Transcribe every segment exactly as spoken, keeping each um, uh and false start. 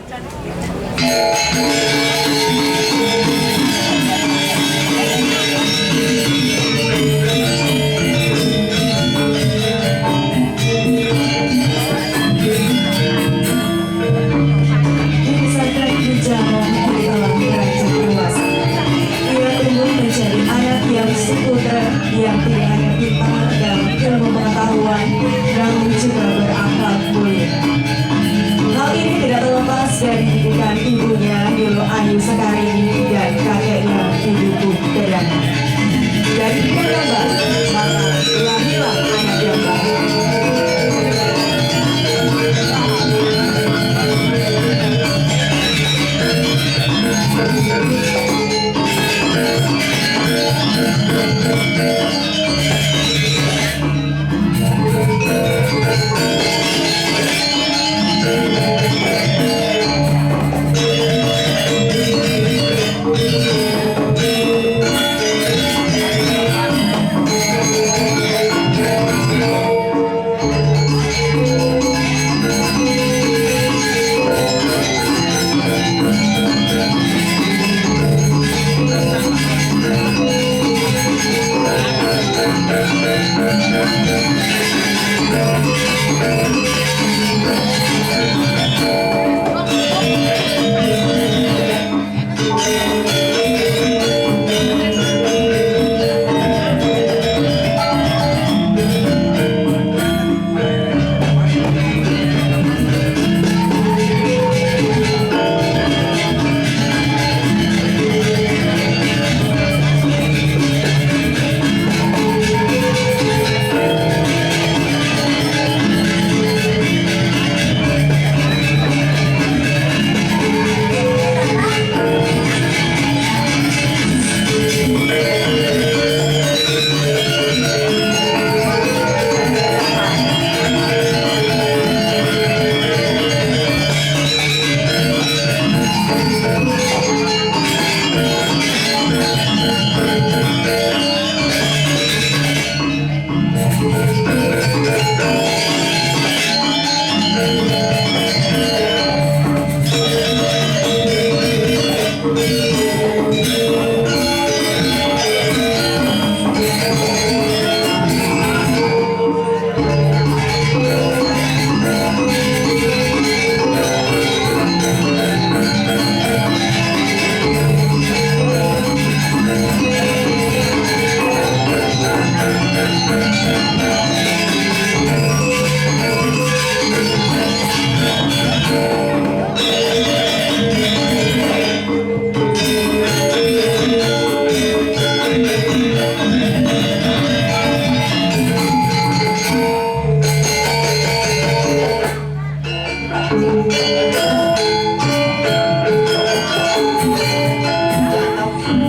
Di pesantren Kijamong di Telang Raja Dewasa, ia tumbuh menjadi anak yang sempurna, yang tidak hanya pintar dalam ilmu pengetahuan, namun juga berakhlak mulia. Hal ini tidak terlepas dari didikan ibunya, Nilo Ayu Sekarini, dan kakeknya, Ibu Kedana. Dari Purba, maka lahirlah anak Jambang.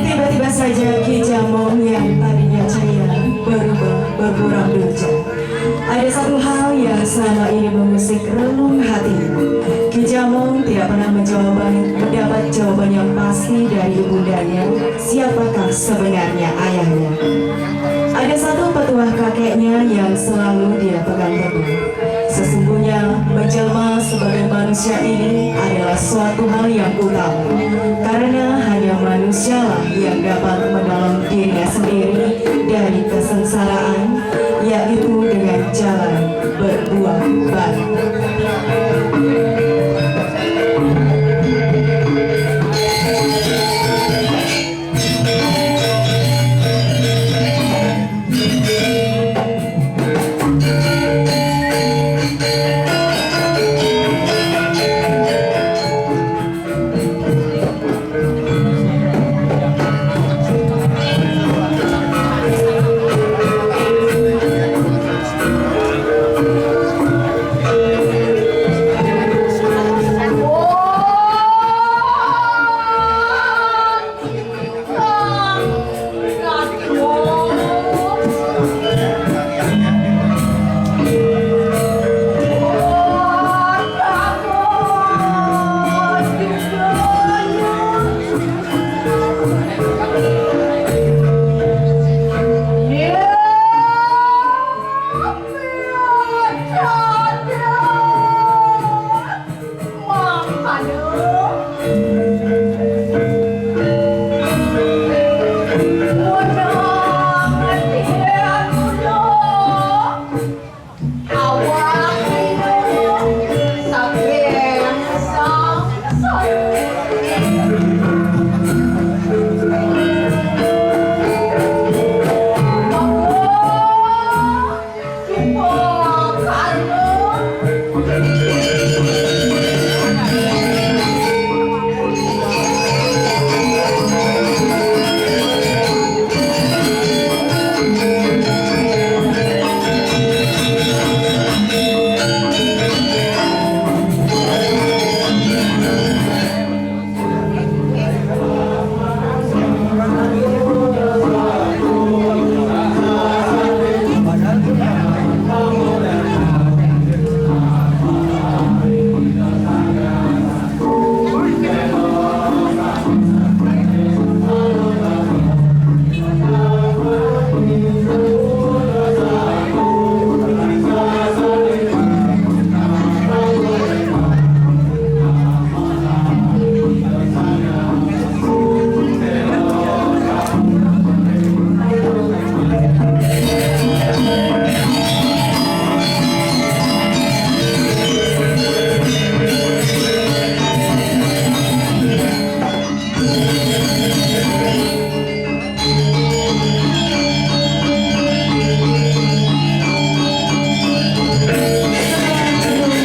Tiba-tiba saja Ki Jamong yang tadinya ceria berubah berburam duka. Ada satu hal yang selama ini mengusik relung hati. Ki Jamong tidak pernah menjawab, mendapat jawaban yang pasti dari ibundanya, siapakah sebenarnya ayahnya. Ada satu petuah kakeknya yang selalu dia pegang teguh. Sesungguhnya, menjelma sebagai manusia ini adalah suatu hal yang utama, karena hanya manusialah yang dapat menolong dirinya sendiri dari kesengsaraan, yaitu dengan jalan berbuah baik.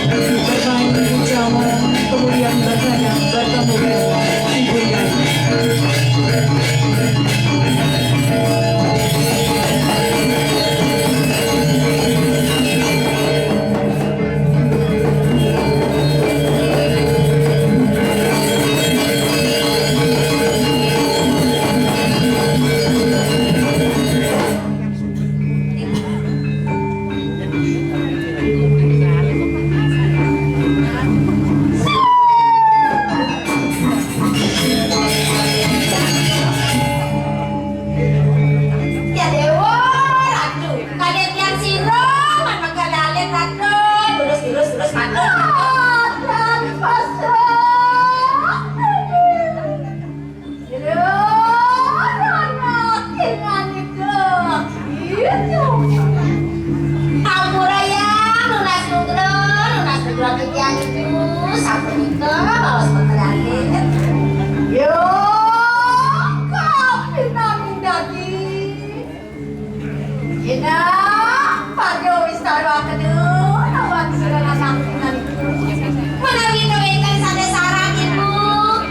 Bermain di Jawa, kemudian bertanya, bertemu dengan ibunya. Ya Dewa, Ratu, kadén tiang sira, man mangkal dalem, Ratu. Durus, durus, durus, Ratu. Dan pasrah. Aduh. Aduh, anak, dengan itu. Gitu. Ampura ya, nunas nugra, nunas nugra titiang itu, sapunika baos pangkal dalem. Yo, kapining dadi. Inang, pada wistara kedua, lawan sira anak inang itu. Menawi wénten sané sareng, Ibu,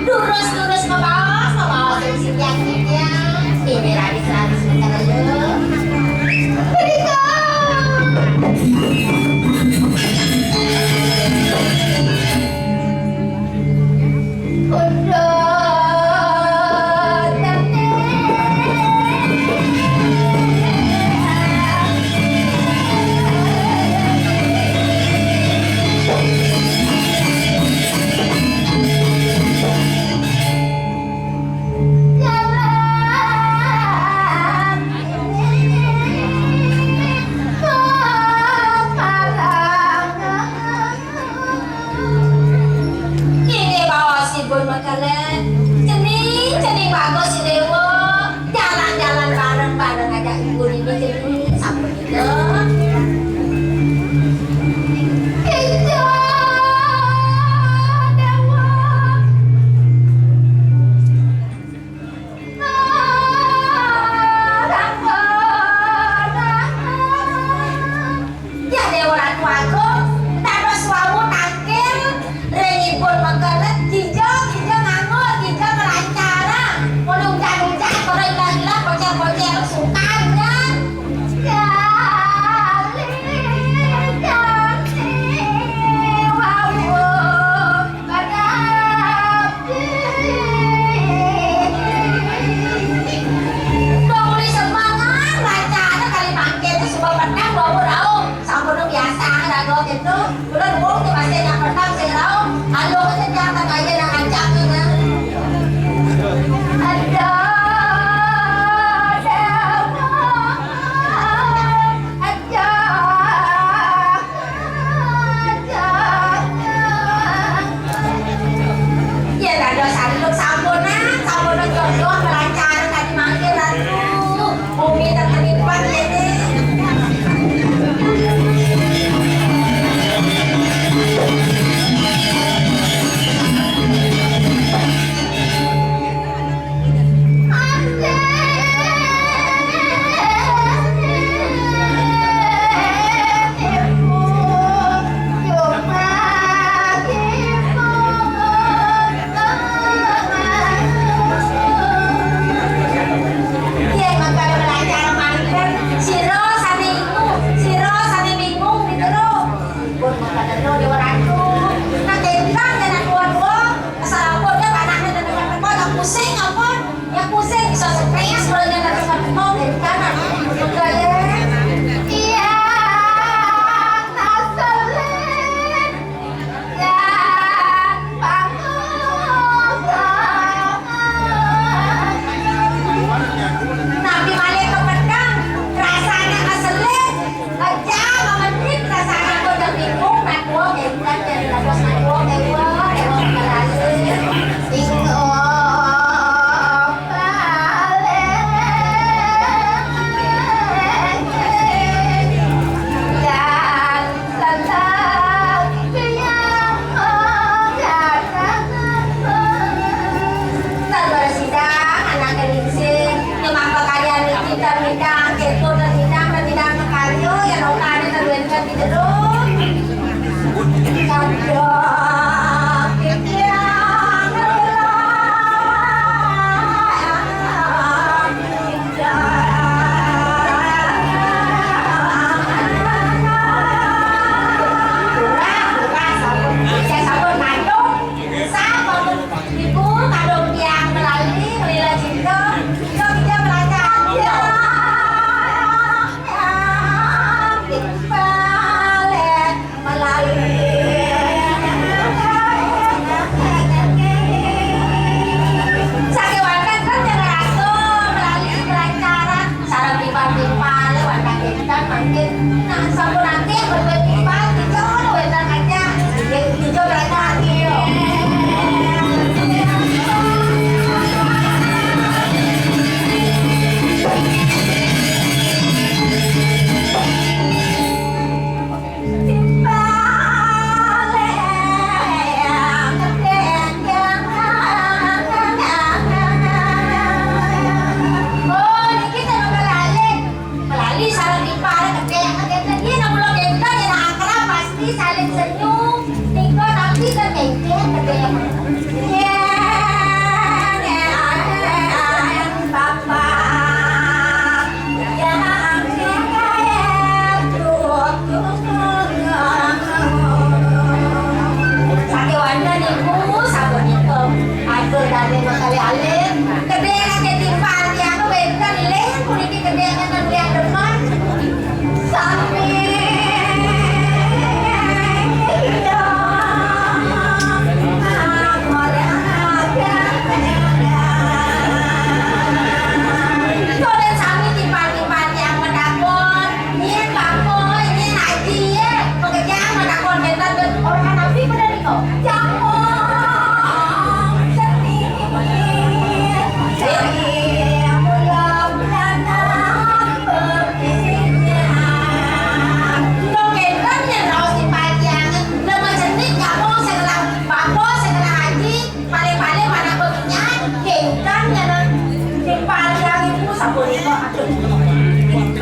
durus-durus mabaos, mabaos ing sitian-sitian. Dene raris-raris makareja. Punika. Kuda. Inggih baosipun makalék. Cening, cening bagus, Déwa. Jalan-jalan bareng-bareng ajak ibu niki cening. Sapunika. Inggih, Déwa. Ya Déwa Ratu Agung, dados wau tangkil ring ipun mengkelet, jinjeng, jinjeng, nganggul,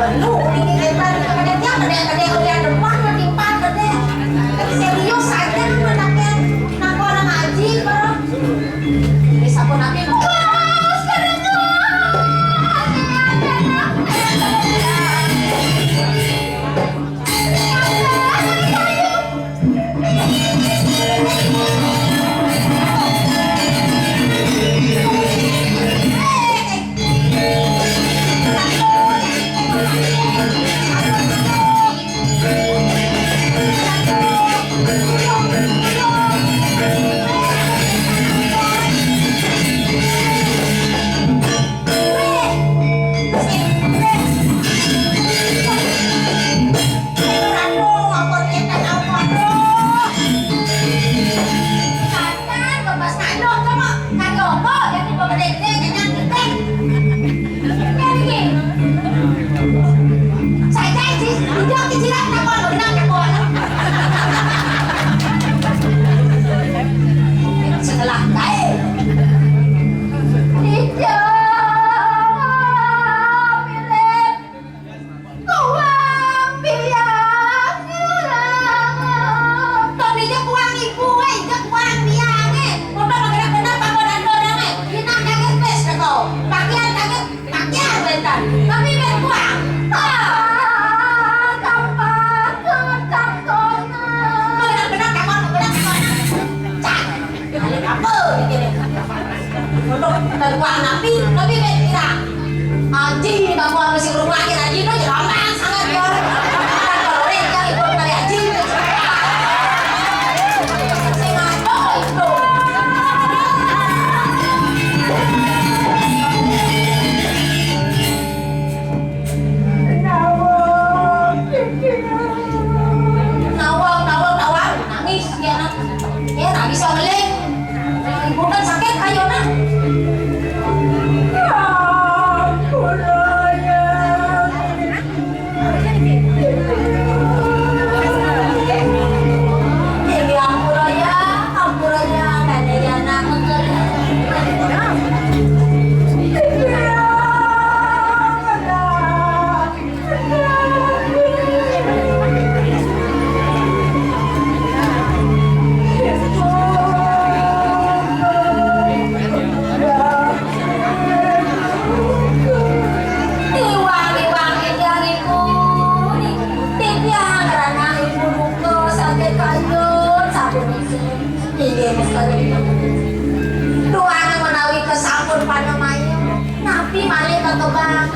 Lu, ini kita, kita, dia gede-gede, udah depan, mending pan gede. Tapi serius aja lu anaknya. Nah, kok orang ngaji, bro? Ini sapu nabi, bos, gede tuh. Setelah kae. Ija mirip kuang biang. Tadi ja kuang ibu, eh, ja kuang biang, eh. Udah mah bener-bener panggonan orang, eh. Dina kaget pes, kata. Pakaian kaget. Pakai bentar. Tapi ben kuang. Ah, gampang, gampang, gampang. Benar-benar gampang, benar-benar. Cak. Kali apa ini? Untuk kuang napi, tapi ben kira. Anjing, kamu harus rumah lagi, anjing, itu jerombang sangat, ya. Kalau orang yang ikut kali anjing, itu jerombang. Saya ngaco itu. Nawang, nawang, nawang, nangis dia, nak. Ya, tak bisa melek. Bukan sakit ayo, nak. Ya ampun, ya. Ini ampura ya, ampura ya, kada ya nak. Iwang-iwang édang ibu, titiang ranah ibu duka saget kayun sapunika. Inggih, Mister. Duaning menawi kasampun panemaya, napi malih kakebangan?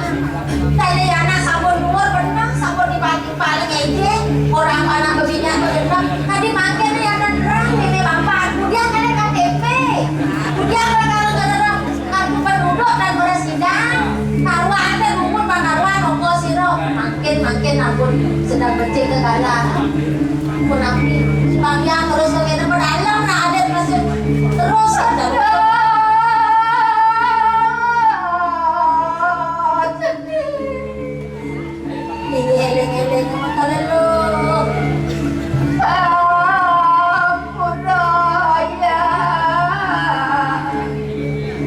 Dene anak sampun luhur beneh, sampun dipati paling éjé, orang anak bebinyan begenep. Tadi mangkin ya terang, ini bapak, kemudian kalian K T P. Kemudian kalau kalau Kartu penduduk dan beras sidang, karuan teh rumun panaruan monggo sira. Mangkin, mangkin ampun sedang becik kekalan. Ampun napi. Pamian terus kengene pedalem nah adat masih terus aja. Niki éling-éling kalelo. Sampuraya.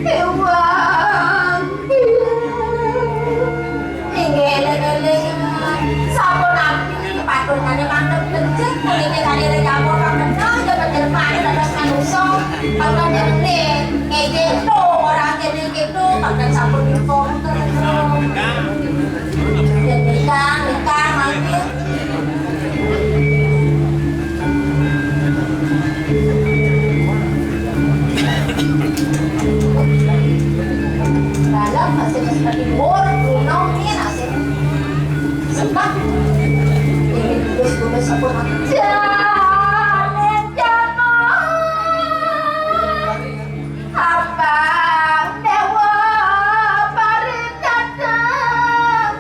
Iwang. Niki éling-éling. Sampun napi patungane mantep becik, puniki kali rejamu kang bener, ya bener mari dados manusa. Kalau ada ngene, ngene to, orang kene gitu, bahkan sampun dikonter. Nikah, nikah, mangke. Dalam masih seperti bor, gunung, ini nasib. Sebab ini tugas-tugas apa? Jalan, jalan. Abang Dewa Paridatangan.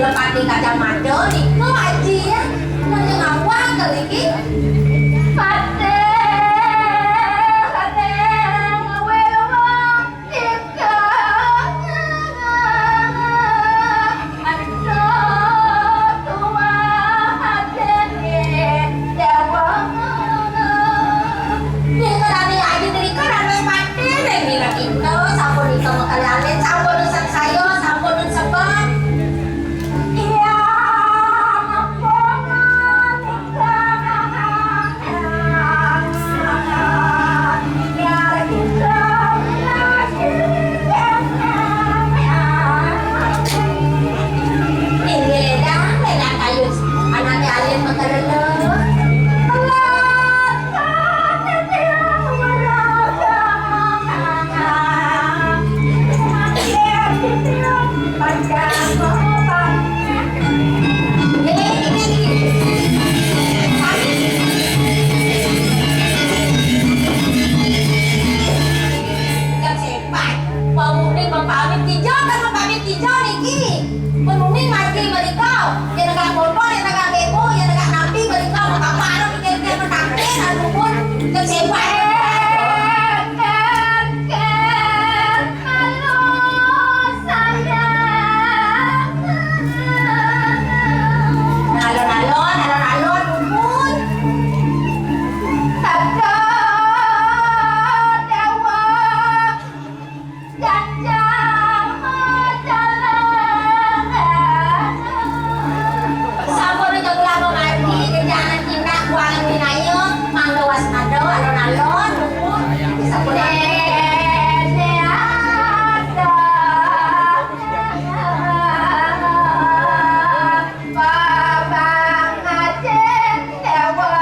Pati kacamata nika, Aji, ya. Mun nyengawang kali iki. Patih, patih, ngawil wong nika. Aduh, tuah hati dewa. Nika nami Aji nika nami patih, nami nika sampun nika makalalit, sampun sangsaya, sampun sebab. Pamuni mapamit kija, kan mapamit kija niki. Pamuni mati mrika, yen negak botol, yen negak bebo, yen negak napi mrika, maka parek pikir-pikir mentakin, aduh pun, cek sewa. Alon-alon, alon-alon, pun. Sabda Dewa. Sampun aja kula mati, jangan cinta kuangan winaya, mangga waspada, alon-alon, sampun. Babang Ajeng Dewa.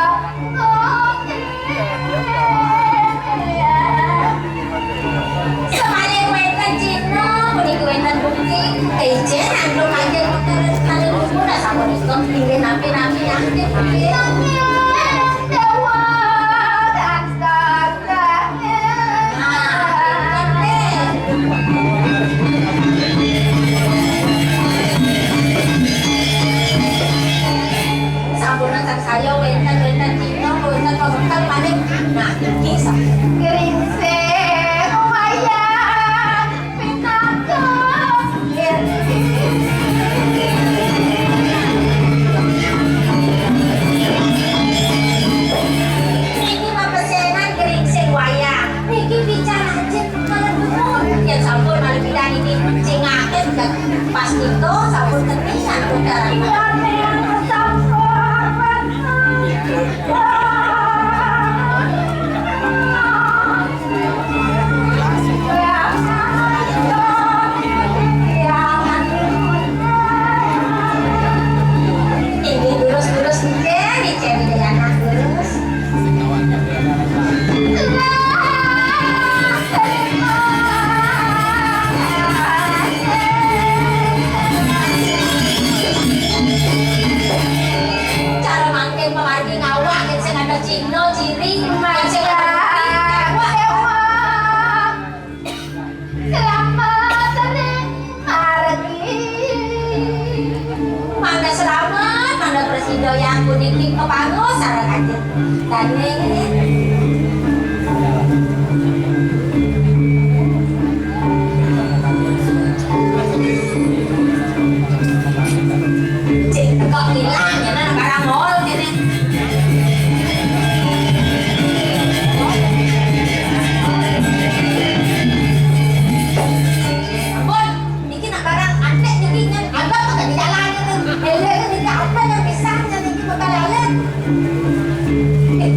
Semaya wénten Cina, puniki wénten bukti. Ijen antuk Ajeng Putra Raden Putra sapunika inggih napi-napi Ajeng Putra. Dewa. Sampun tansaya wénten, wénten Cina, wénten pamekar malih. Nah, niki sampun. Gringsing wayah pinanggih. Niki mapesenan gringsing wayah. Niki pican ajeng kala dumun. Yén sampun malih pidan niki cingaken dak pas nika sampun teni sampun darah. Inggih, lurus, lurus, nggih, nggih, nggih, anak lurus. Cara mangkin pemargi ngawak, sing ada Cina, ciri, sing ada bukti, ngawak. Selamat ning margi. Mangga selamat, mangga prasida yang puniki kepangus sareng ajeng. Daning cek kok ilang ya, nah, barang mall kene. Ampun, niki nak barang antik niki nyen abang kok di jalan itu. Lele niki apa yang bisa nyen niki bakal lalit. Eh,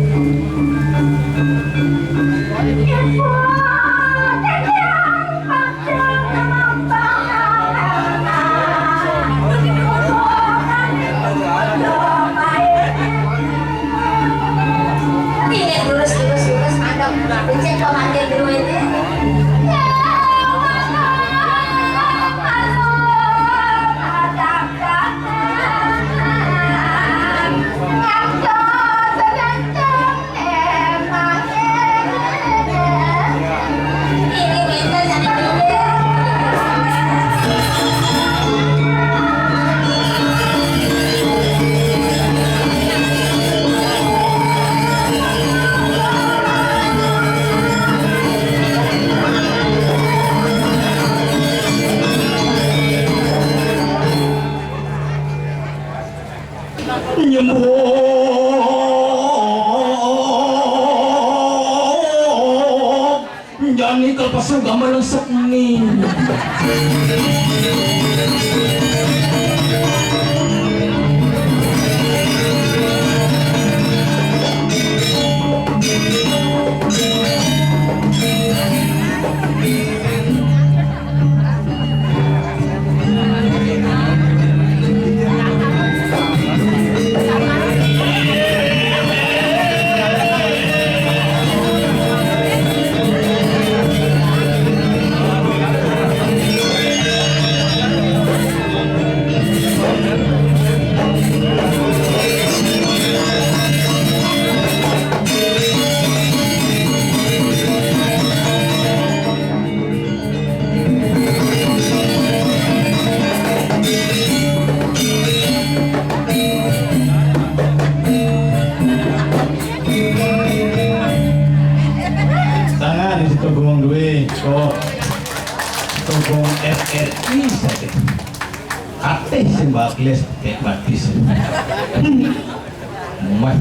Ini kalau pasang gambar langsung nih. Tangan di situ bengong duit kok. Togong R R I saja. Kateh sing bakles teh batis. Mah.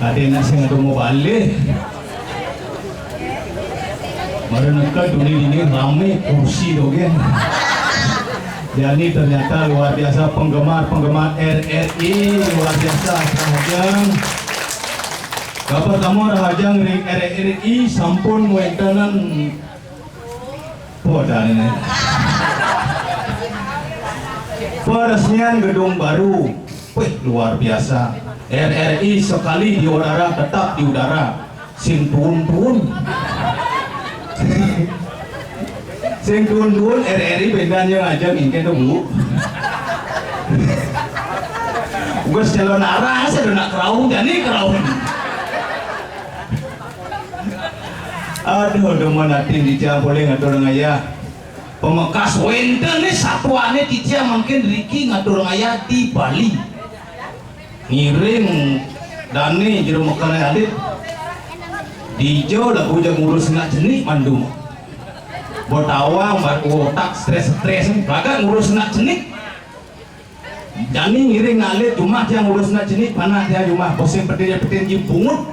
Ada nak sing ada mau balik. Baru neka dunia ini rame kursi dogen. Jadi ternyata luar biasa penggemar-penggemar R R I luar biasa Rahajeng. Kabar kamu Rahajeng ring R R I sampun wéntenan Podan ini. Peresmian gedung baru. Wih, luar biasa. R R I sekali di udara, tetap di udara. Sing tuun-tuun. Sing tuun-tuun R R I bendan yang aja mingkin tuh, Bu. Gue calon arah, saya udah nak keraung, jadi keraung. Aduh, demen atin titiang polih ngatur ngayah. Pamekas wénten né satuané titiang mangkin riki ngatur ngayah di Bali. Ngiring dané jero mekané alit. Dija lagu ja ngurus nak cenik mandum. Betawang batu otak stres-stres, ragat ngurus nak cenik. Jani ngiring alit jumah tiang ngurus nak cenik, panak tiang jumah, bosen petin-petin ji pungut.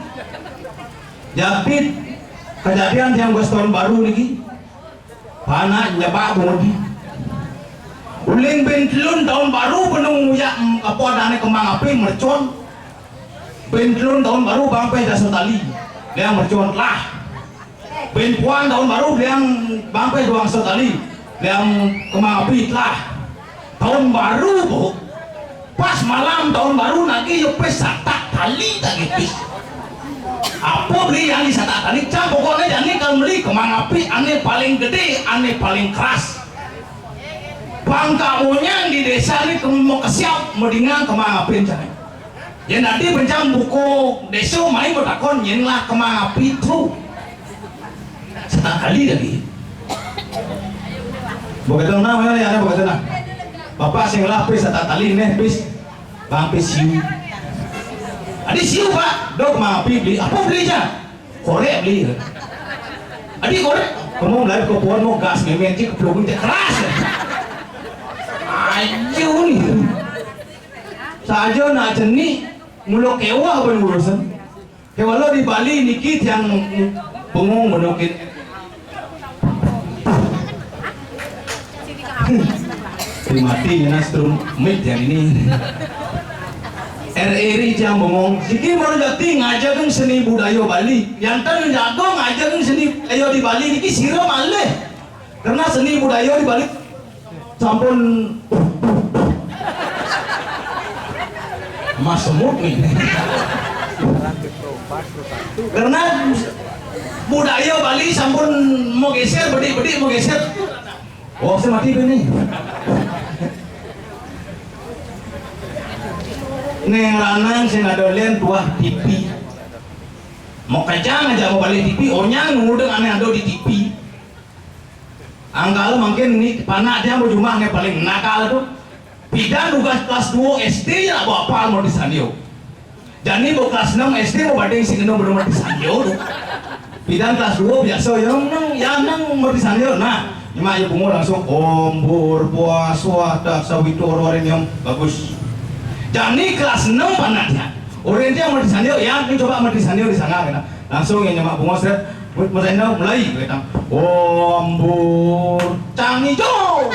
Japit, kejadian tiang bos tahun baru niki. Panak nyebak pungut. Uling bin telun tahun baru benung nguyak, mm, apa adané kembang api mercon. Bin telun tahun baru bang peh dasa tali. Liang mercon telah. Bin puan tahun baru liang bang peh duang sekali. Liang kembang api telah. Tahun baru, Bu. Pas malam tahun baru nagih ya pis satak tali tagih pis. Apa beli yang di satak tali? Cang pokokné jani kalau beli kembang api ané paling gedé, ané paling keras. Pangka monyang di desa ni kemu mau kesiap, mau dingang kembang api cang. Yén adi bencang buku désa mai betakon, yén lah kemang api tu. Satak tali tadi. Begitu nah, mana ya, begitu nah. Bapak sing lah pis satak tali neh pis. Bang pis siu. Adi siu, Pak. Dok, kemang api beli. Apa beli ja? Korék beli. Adi korék. Kamu mulai ke pohon mau gas mémén cik keplung cik keras. Ayo ni. Saja nak cenik, mula kéweh ban urusan. Kéwala di Bali niki tiang bengong menukit. Mati ngena strum mic tiang ini. R R I tiang bengong. Siki mau jati ngajagang seni budaya Bali. Yang tan jago ngajagang seni budaya di Bali niki sira malih. Karena seni budaya di Bali sampun mas semut nih. Karena budaya Bali sampun mau geser, bedik-bedik mau geser. Oh, saya mati ini. Neng lanang sing ada lian tuah T V. Mau kejang aja mau balik T V, onyang ngudeng ané ada di T V. Angkal mangkin ni panak dia mau jumah né paling nakal tu. Pidan ugas kelas dua S D ya, bawa apal mau disandio. Jani mau kelas enam S D mau banding sing enam belum mau disandio tu. Pidan kelas dua biasa ya nang, ya nang mau disandio. Nah, nyemak ya bungo langsung ombur puas wah dah sawitu orang yang bagus. Jani kelas enam panak dia. Orang dia mau disandio ya, ini coba mau disandio di sana kena. Langsung ya nyemak bungo seret. Mulai, mulai, mulai, kata, "Ombur cang ijo.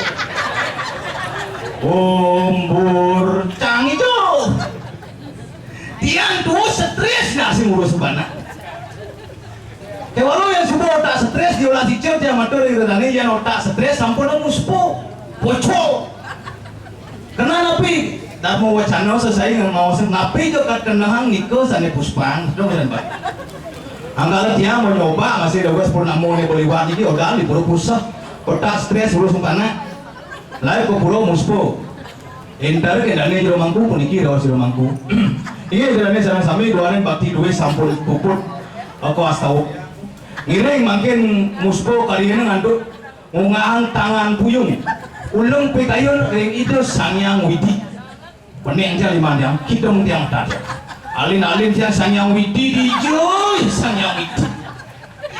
Ombur cang ijo." Tiang tuh stres nasi ngurus bana. Kewalo yang suba otak stres diolah sicil tiang matur ring rerane yang otak stres sampun muspo. Poco. Kena napi? Dharma wacana sesai ngawasin napi jo kat kenehang nika sane puspang. Dong, Pak. Anggara tiang mau nyoba masih ada wes purnama ne beliwat iki, udah di pura pusah. Otak stres urus panak. Lai ke pura muspo. Entar ke dane jero mangku, puniki raos jero mangku. Inggih, dane sareng sami duaning bakti duwis sampun puput, eh, kawastawa. Ngiring mangkin muspa kariyane ngantuk ngungahang tangan puyung. Uleng pikayun ring Ida Sang Hyang Widi. Pening tiang liman tiang, kidung tiang tadi. Alin-alin tiang Sang Hyang Widi, dijui Sang Hyang Widi.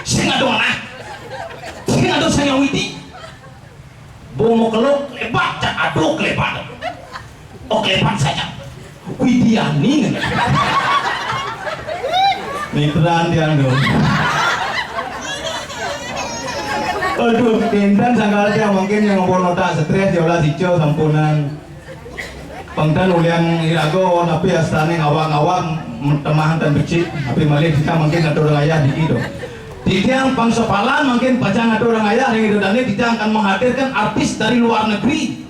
Sing ada mana? Sing ada Sang Hyang Widi. Bomo keluk lebat, cak aduk lebat. Oh, lebat saja. Widiani. Mitran tiang dong. Aduh, kinten sangkal tiang mangkin yang ngomong otak stres, diolah sico sampunan. Pengten ulian iraga, tapi astane ngawak-ngawak, temahan tan becik, tapi malih kita mangkin atur ayah diki dong. Titiang pangsepalan mangkin pacang atur ayah ring Ida Dane, titiang akan menghadirkan artis dari luar negeri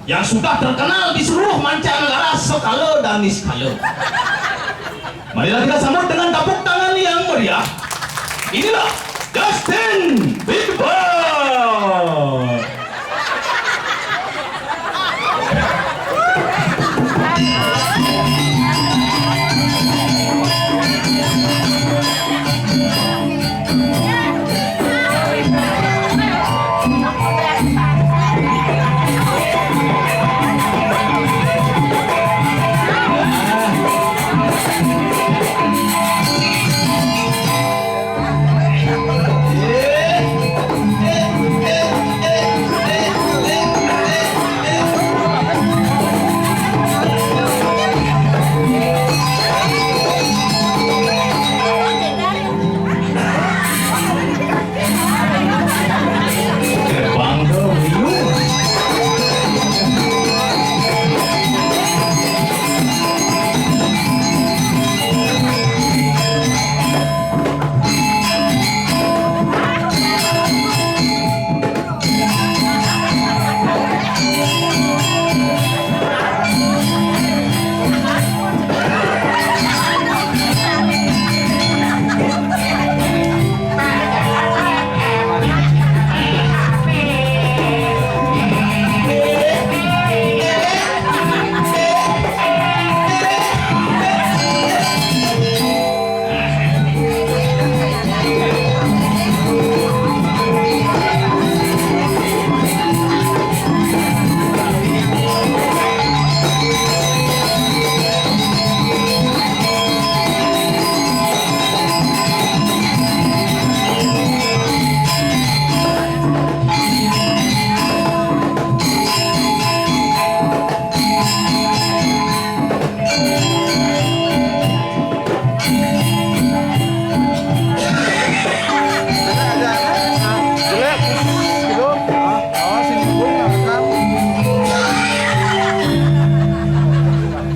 yang sudah terkenal di seluruh mancanegara sekala dan niskala. Marilah kita sambut dengan tepuk tangan yang meriah. Inilah Justin Bieber.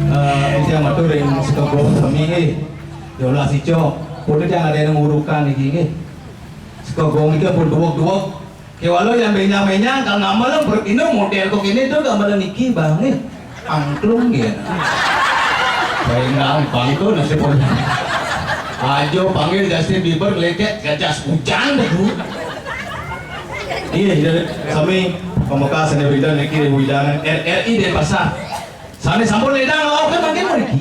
Eh, saya matur ring sekegong sami nggih. Ya Allah sico, pun tiang ada yang ngurukan iki nggih. Sekegong iki pun duwek-duwek. Kewalo yang benya-menya, kang ngamel berpindah model kok ini tuh gambaran niki, Bang, nih. Angklung ya. Baik, Bang, tuh nasib orang. Ajo panggil Justin Bieber, ngelecet, gajah hujan deh, Bu. Iya, iya, sami pamekasane Ida niki, Ida R R I Denpasar. Sane sampun ledang, lawakan mangkin mriki.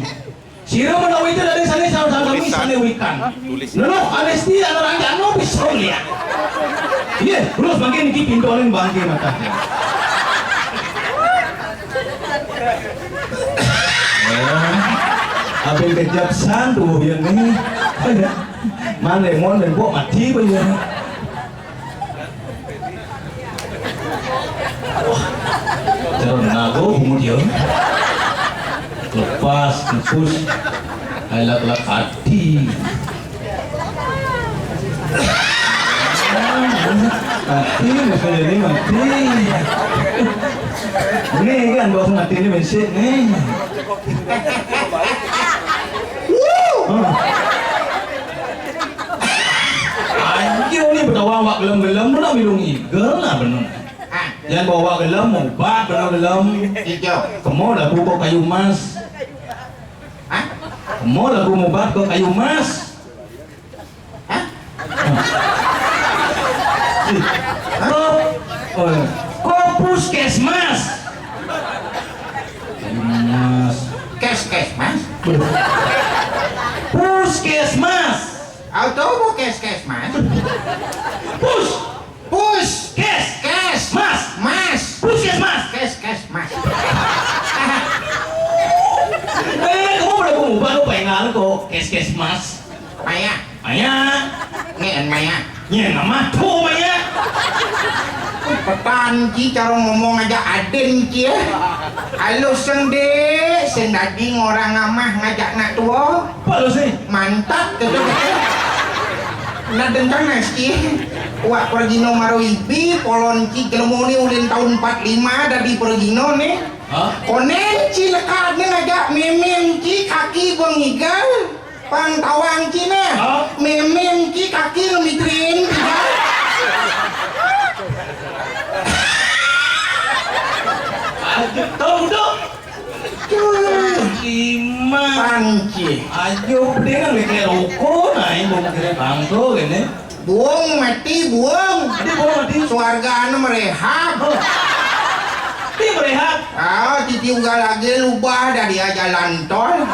Sira menawi itu dari sane sama-sama sane wikan. Nunuh, anesti, ana ranjano bisa lihat. Iya, terus mangkin niki pintu ning bangke mata. Apa yang kejap sandu yang ini? Mana yang mau nembok mati apa ya? Wah, cara nago bungut ya. Lepas, ngepus. Ayo lak-lak hati. Mati, misalnya ini mati. Ini kan bos mati ini bensin nih. Ayo nih, betawa awak gelem-gelem, lu nak minum igel lah bener. Jangan bawa gelem, obat bener gelem. Ijo. Kemo lagu kok kayu emas. Hah? Kemo lagu obat kok kayu emas. Hah? Kok, oh, kok puskesmas? Kayu emas. Kes, kes, mas. Puskesmas. Auto bu kes, kes, mas. Pus. Pus. Kes. Kes. Mas. Mas. Puskesmas. Kes, kes, mas. Eh, kamu udah berubah lu pengen kok. Kes, kes, mas. Maya. Maya. Ngen Maya. Nyen nama tuh Maya. Petan ci cara ngomong aja aden ci ya. Halo seng dek, seng dadi ngorang amah ngajak nak tua. Apa lu sih? Mantap gitu gitu. Nah dentang nasi. Wak pergino maro ibi, polon ci jelmo ni ulin tahun empat lima dadi pergino ni. Hah? Konen ci lekat ni ngajak memeng ci kaki bengigal. Pang tawang ci ne. Hah? Memeng ci kaki ngemitrin. Aduh, tolong dong. Lima. Panci. Ayo, udah kan kayak rokok, nah ini mau kira bangko gini. Buang mati, buang. Dia buang mati. Suarga anu merehab. Dia merehab. Ah, titi ugal lagi lubah dari jalan tol.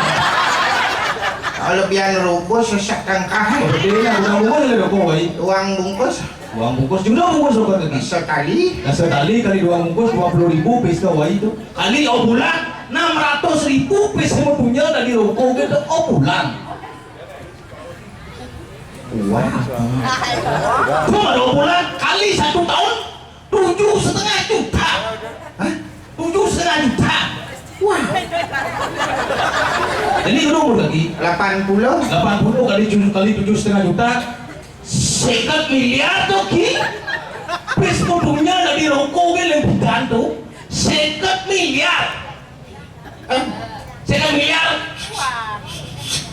Kalau pian rokok sesak tengkah. Oh, dia yang udah buang ada rokok, wai. Uang bungkus. Uang bungkus juga bungkus rokok tadi. Sekali. Nah, sekali kali dua bungkus dua puluh ribu pesta wai itu. Kali oh bulan enam ratus ribu pesta punya dari rokok gitu oh bulan. Wah. Cuma dua bulan kali satu tahun tujuh setengah juta. Hah? Tujuh setengah juta. Wah. Jadi lu umur lagi delapan puluh. Delapan puluh kali tujuh kali tujuh setengah juta. Seket miliar tuh ki. Pes dunia dari rokok gue lembutan tuh. Seket miliar. Eh, seket miliar.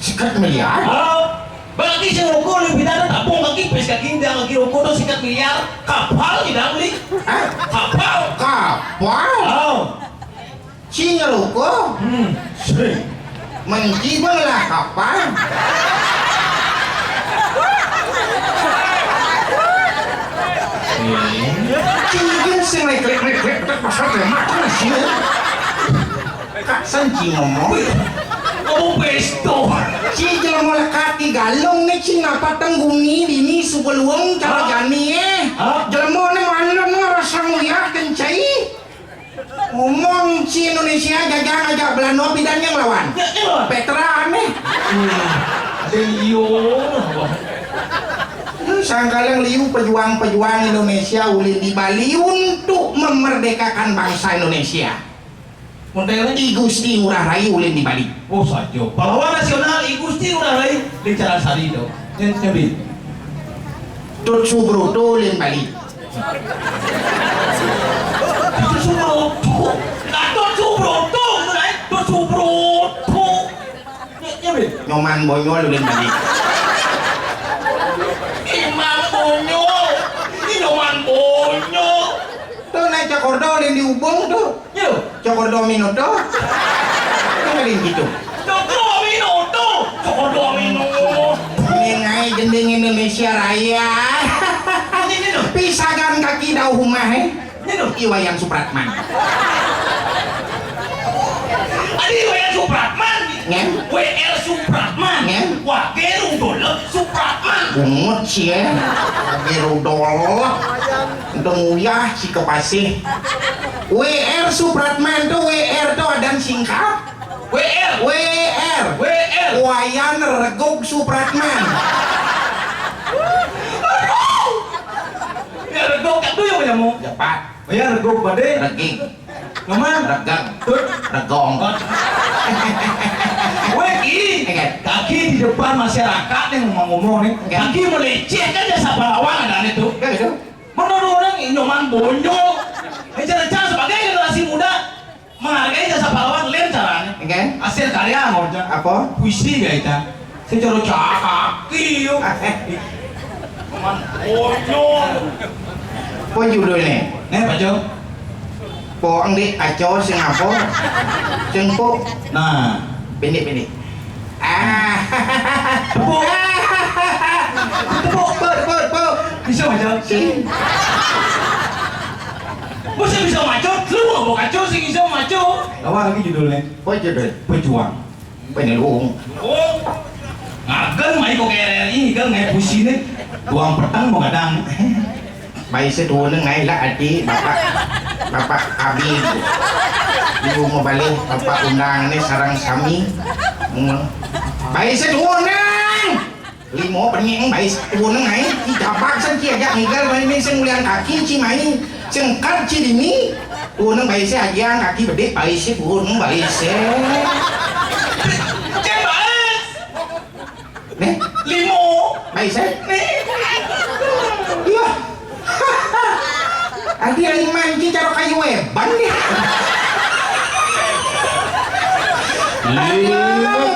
Seket miliar? Oh, berarti si rokok lebih dari tabung lagi, pes kaki dia lagi rokok tuh seket miliar. Kapal tidak beli? Hah? Kapal. Kapal? Oh. Ci ngerokok? Hmm. Menci bang lah kapal. Ci kan sing leklek-leklek dekat pasar lemak kan sih. Kak Sanci ngomong. Ngomong pesto. Ci jelema lekati galung nih ci ngapa tengguni dini subeluang cara jani eh. Hah? Jelema nih mandem ngerasa nguyak kencai. Ngomong ci Indonesia jajah ngajak Belanda pidan yang lawan. Ya, iya. Petra aneh. Ada iyo. Sangkalang liu pejuang-pejuang Indonesia ulin di Bali untuk memerdekakan bangsa Indonesia. Montel I Gusti Ngurah Rai ulin di Bali. Oh saja. Pahlawan nasional I Gusti Ngurah Rai di Caran Sari itu. Nyen nyebi. Tut Subroto ulin Bali. Tut Subroto. Nah, Tut Subroto gitu lah. Tut Subroto. Nyen nyebi. Nyoman Bonyol ulin Bali. Imam Bonyol. Ini Nyoman Bonyol. Tuh naik cakordo ulin di Ubung tuh. Yo, cokor domino to. Dengerin gitu. Cokor domino to. Cokor domino. Ini naik gending Indonesia Raya. Ini, ini, no. Pisagan kaki dau humah eh. Ini, no. Iwayan Supratman. Ada Iwayan Supratman. Ngen? W R Supratman. Ngen? Wage Rudolf Supratman. Bungut sih ya. Wage Rudolf. Udah nguyah si kepasih. W R Supratman tuh, W R tuh adan singkat. W R. W R. W R. Wayan Regug Supratman. Ya, Regug itu yang punya mau. Cepat. Oh ya, Regug pada. Reging. Ngaman? Regang. Tut. Regong. Weh, ini. Enggak. Kaki di Depan masyarakat nih ngomong-ngomong nih, oke, lagi melecehkan jasa pahlawan ada itu. Oke, gitu. Menurut orang nyoman bonyo. Eh, cara sebagai generasi muda menghargai jasa pahlawan lain caranya. Oke. Hasil karya ngocak. Apa? Puisi gak itu? Secara cakaki yuk. Nyoman bonyo. Apa judulnya? Nih, Pak Jo. Po ang di aco sing apa? Sing po. Nah, pendek-pendek. Ah. Tepuk. Tepuk, tepuk, tepuk, tepuk. Bisa maco? Sing. Masa bisa maco? Lu mau kaco sing bisa maco? Apa lagi judulnya? Apa judul? Pejuang. Penyelung. Oh. Ngagel mai kok R R I, ngagel mai puisi nih. Tuang petang mau kadang. Bae seduwune ngae lah adi Bapak, Bapak Habib. Ibu mau balik Bapak undang nih sarang sami. Hmm. Bae seduwune. Limo penyeng bae seduwune ngae. Ci jabak sen ci ajak ngigal bae nih sing mulian kaki ci mai. Sing kat ci dini. Duwune bae se ajian kaki bedik bae se duwune bae se. Cek bae. Nih, limo. Bae se. Nih. Iya. Adi ari manci cara kayu eban nih. Limo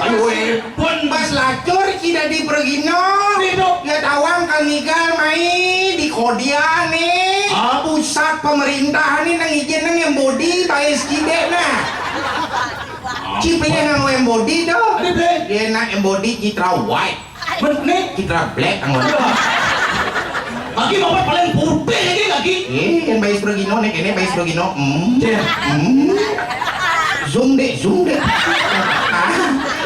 kayu eban. Pas lacur ci dadi pergino. Nih, Dok. Ya tawang kang igal mai di kodia nih. Hah? Pusat pemerintah nih nang izin nang embodi bae sekide nah. Ci pilih nang embodi tuh. Adi, Bre. Ya nak embodi Citra White. Bener. Citra Black anggon. Lagi bapak paling putih lagi lagi. Eh, yang bae pergino nih kene bae pergino. Hmm. Cek. Hmm. Zoom deh, zoom deh.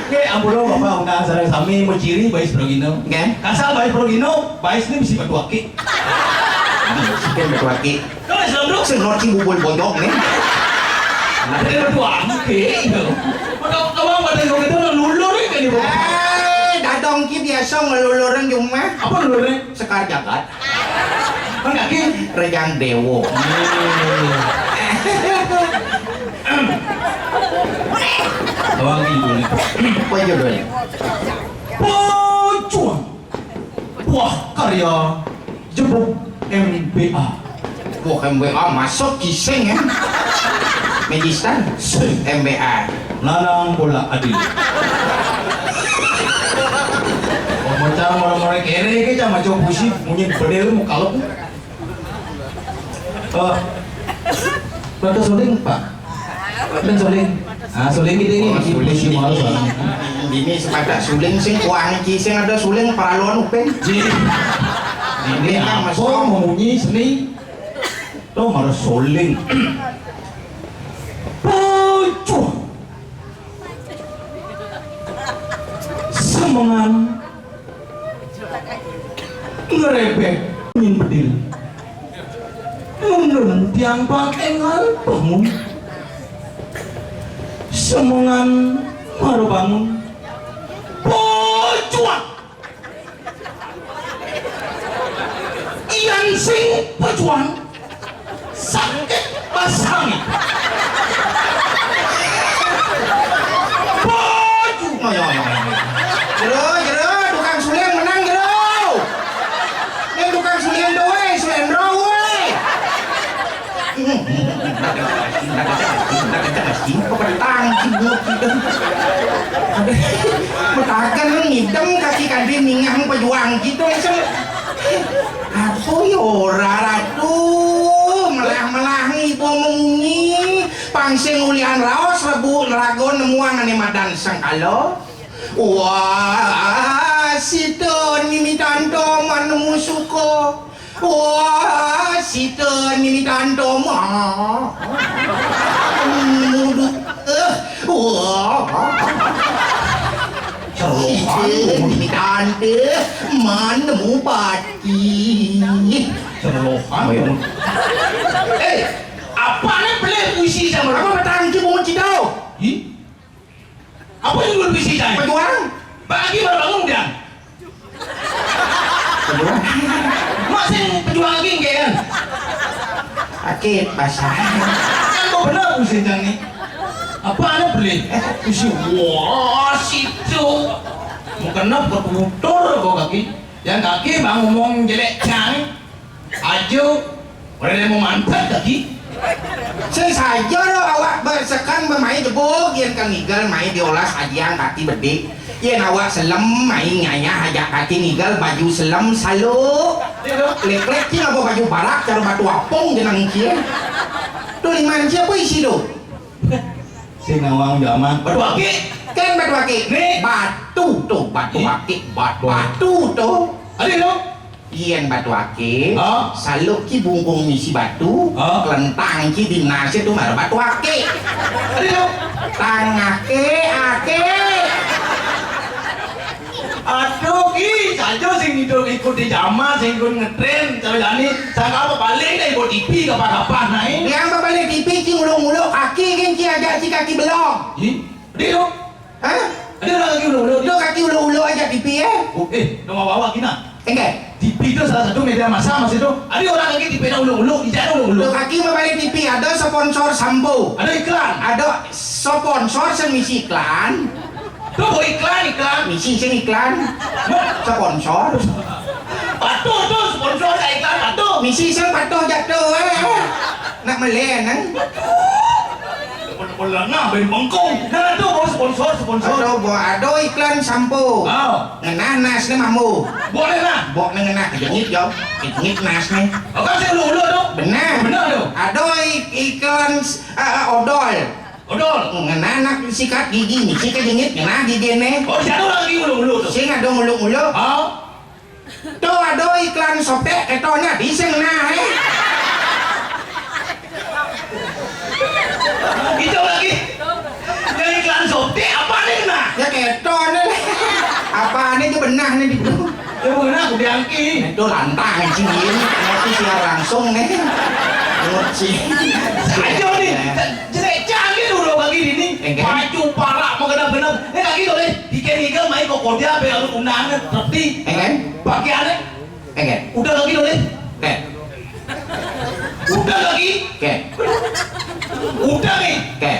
Oke, ampun lo bapak udah sareng sami menciri bae pergino. Kan? Kasal bae pergino, bae ini bisa batu aki. Sing batu aki. Lo Islam dulu. Sing nor ci bubul bodok nih. Ada batu aki. Maka kamu pada lo itu lulur ya kan ibu. Eh, dadong ki biasa ngeluluran cuma. Apa lulurnya? Sekar jagat. Kan kaki? Rejang Dewo. Bawang ibu nih. Apa judulnya? Pucuang. Buah karya jebuk M B A. Buah M B A masuk kiseng ya. Megistar. Sing. M B A. Nanang bola adil. Pemecah mora-mora kere ke sama cowok puisi munyi bedil mau kalau. Oh. Berarti suling, Pak. Kan suling. Ah, suling gitu ini. Oh, suling. Ini sepatah suling sing kuang iki sing ada suling paralon upin. Ini apa mau munyi seni? Lo harus suling. Pucuh. Semengan ngerebek nyin bedil. Nundun tiang pakengal bangun. Semengan maro bangun. Pucuak. Ian sing pejuang sakit basami. Baju. Ayo, ayo, ayo. Jero, jero, tukang suling menang, jero. Yang tukang suling doe, suling doe. Metakan ngidem kaki kade ningah pejuang gitu langsung. Aku yo ora ratu, melah-melah ibu munyi, pangsing ulian raos rebu nerago nemuang ane madan sengkala. Wah, sita mimi tanto manemu suka. Wah, sita mimi tanto ma. Muduk. Eh, wah. Sita mimi tante manemu pati. Cerobohan. Eh, apa nih beli puisi sama apa petang cibung cidau? Ih. Apa yang belum bisa cai? Pejuang. Bagi baru bangun dia. Pejuang. Masih pejuang lagi kan? Sakit basah. Kan kok benar usin nih. Apa ada beli? Usin wah situ. Mau kenop ketutur kok kaki. Yang kaki bang ngomong jelek cang. Aja. Orang yang mau mantap kaki. Sing saja lo awak bersekan bermain jebuk, yang kang igal main diolas ajiang kaki bedik. Yen awak selem, main ngayah ajak kaki ngigal baju selem saluk. Lek-lek ki ngaba baju barak, cara batu apung jenang kie. Tu liman cie apa isi tu? Sing nawang jaman. Batu akik. Kan batu akik. Ni. Batu tu, batu Ni. Akik, bat-, batu tu. Ada tu? Yen batu akik, ha? Saluk ki bungkung misi batu, ha? Kelentang ki di nasi tu mara batu akik. Aduh. Tang akik, akik. Aduh, ki, saja sing hidup ikut di jama, sing ikut ngetren, cara jani, sangka apa balik dah ikut T V, kapah-kapah naik. Yang berbalik T V, ki nguluk-nguluk kaki, kan ki ajak ki kaki belong. Ih, dia tu. Hah? Ada orang kaki uluk-uluk. Dia kaki uluk-uluk aja T V, eh? Oh, eh, nama bawa kina. Enggak. T V itu salah satu media massa masa itu. Ada orang kaki T V nak uluk-uluk, di jalan uluk-uluk. Dia kaki membalik T V, ada sponsor sampo. Ada iklan. Ada sponsor sing misi iklan. Tu buat iklan, iklan. Misi sing iklan. Sponsor. Patuh tu sponsor tak iklan patuh. Misi sing patuh jatuh, eh. Nak melen, eh. Pernah, pernah, nah, beri bengkong. Nah, tu bawa sponsor, sponsor. Ada, bawa ada iklan sampo. Ah. Ngenah nas ni mambo. Boleh lah. Bok ni ngenah kejengit jo. Kejengit nas ni. Apa sih ulu-ulu tu? Benar. Benar tu. Ada ik-, iklan s-, ah, ah, odol. Odol. Ngenah nak sikat gigi ni, sikat jengit, ngenah gigi ni. Oh, siapa lagi ulu-ulu tu? Sing ada ulu-ulu. Ah. Tu ada iklan sotek, ketonya di sing nah, eh. Itu lagi. Yang iklan sotek apa ni nah? Ya keto ni. Apa ni tu benah ni di tu. Ya benar aku diangki. Itu lantang sih, nanti siar langsung ni. Ngut sih. Ayo ni. Ya. Jelek canggih dulu bagi ini. Enggak. Pacu palak mengenal benar. Ni lagi boleh. Ikan-ikan main kokodia, biar lu undangan, seperti. Enggak. Pakaiannya. Enggak. Udah lagi, udah. Enggak. Udah lagi. Enggak. Udah nih. Enggak.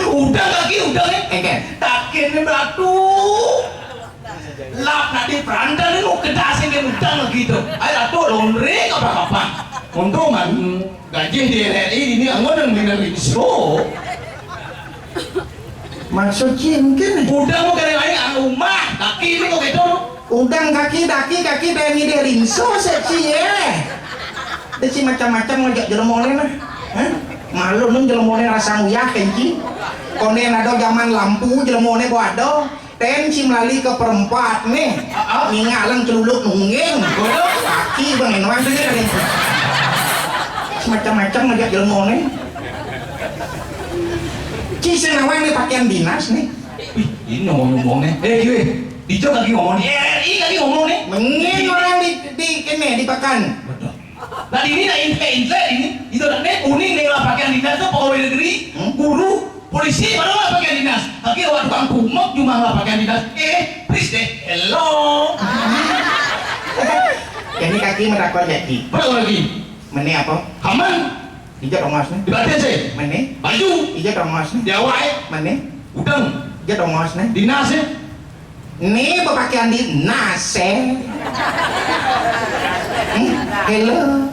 Udah lagi, udah nih. Enggak. Takin nih, batu. Lap nanti perantal nih, mau kedasin dia utang lagi tuh. Ayo, tuh, laundry, apa-apa. Untung kan. Gaji di R R I ini anggon yang bener rinso. Maksud ci mungkin? Udah mau kena lain, ah, rumah, kaki ini kok gitu. Udang kaki, daki, kaki, dan ini dia rinso, seksi, ya. Dia ci macam-macam ngajak jelema ni, nah. Hah? Malu nun jelema ni rasa nguyah, kenci. Konden ada zaman lampu, jelema ni kok ada. Ten ci melali ke perempat nih. Ah, ah. Ningalan celuluk nungging. Waduh. Kaki bang, ini orang tu kan. Semacam-macam aja jelema nih. Ci sing nawang nih pakaian dinas nih. Wih, ini ngomong-ngomong nih. Eh, gue. Dijo lagi ngomong nih. R R I lagi ngomong nih. Mengin orang di, di kene, di pakan. Betul. Tadi ini nak intel-intel ini, itu nak nih kuning nih lah pakaian dinas tu pegawai negeri, hmm? Guru, polisi, mana lah pakaian dinas. Tapi awak tukang kumek cuma lah pakaian dinas. Eh, please deh, hello. Jadi kaki merakor jadi. Berapa lagi? Mana apa? Haman. Ijak dong mas nih. Di batin sih. Mana? Baju. Ijak dong mas nih. Di awak eh. Mana? Udang. Ijak dong mas nih. Dinas eh. Ni berpakaian di nase. Hmm? Hello.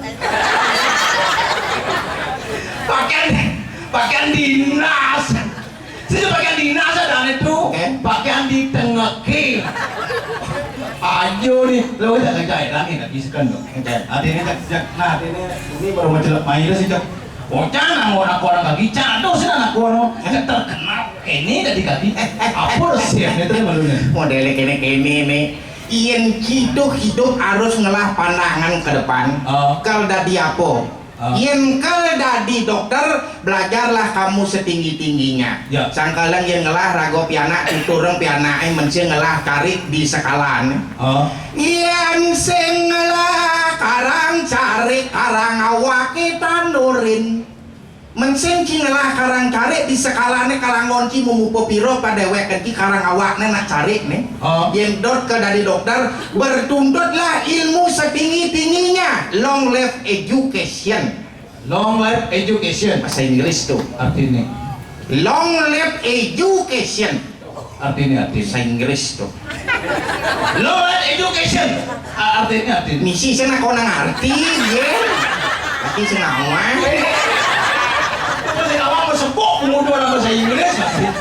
Pakaian, pakaian dinas. Sini pakaian dinas ada itu. Eh? Pakaian di tengah ke. Ayo nih, lo tak kerja lagi nak bisikan dong. Oke. Hati ini tak sejak, nah hati ini ini baru mencelak main sih cak. Bocah nang orang orang lagi cado sih anak orang terkenal. Ini dari kaki. Apa resepnya tadi malunya? Modele kene-kene nih. Yen hidup, hidup harus ngelah pandangan ke depan. Ah. Kal dadi apa? Ah. Yen kal dadi dokter, belajarlah kamu setinggi-tingginya. Ya. Sangkalan yen ngelah raga pianak, tutureng pianake mesti ngelah karik di sekalan. Ah. Yen sing ngelah karang carik, karang awake tandurin. Men sing ci ngelah karang carik di sekalane karang ngonci mumupa pira padeweken ci karang awakne nak carik ne. Oh. Yen dot ke dadi dokter, bertuntutlah ilmu setinggi-tingginya. Long life education. Long life education. Bahasa Inggris tu. Artine? Long life education. Artinya, artinya. Bahasa Inggris tuh. Lo education. Ah, artinya, artinya. Misi sana kau nang arti, ya. Tapi senawan. Apa sih, awak mau sebut pemuda orang bahasa Inggris?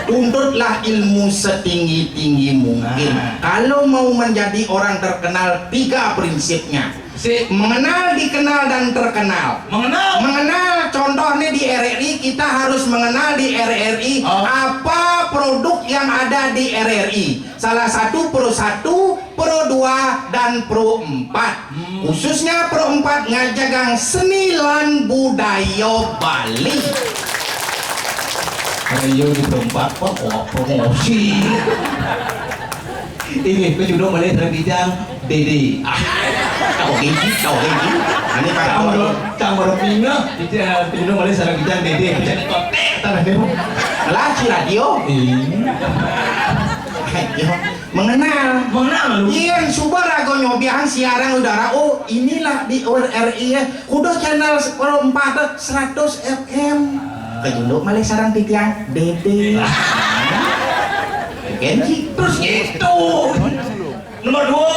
Tuntutlah ilmu setinggi-tinggi mungkin. Ah. Kalau mau menjadi orang terkenal, tiga prinsipnya. Si. Mengenal, dikenal, dan terkenal. Mengenal. Mengenal, contohnya di R R I, kita harus mengenal di R R I. Oh. Apa produk yang ada di R R I. Salah satu Pro satu, Pro dua, dan Pro empat. Hmm. Khususnya Pro empat ngajagang seni lan budaya Bali. Ayo di Pro empat, Pak, oh, promosi. Ini, kejudok balik dari Bijang. Dede. Ah, kau gengsi, kau gengsi. Ini para Cang baru, cang baru pindah. Itu, eh, pindah mulai sareng Bijang Dede. Bisa dikotek tanah dia. Lah, si radio. Iya. Ayo, mengenal. Mengenal lu. Iya, suba rago nyobiahang siaran udara. Oh, inilah di R R I ya. Kudu channel sepuluh empat, seratus F M. Kejunduk malih sareng titiang Dede. Gengsi. Terus gitu. Nomor dua.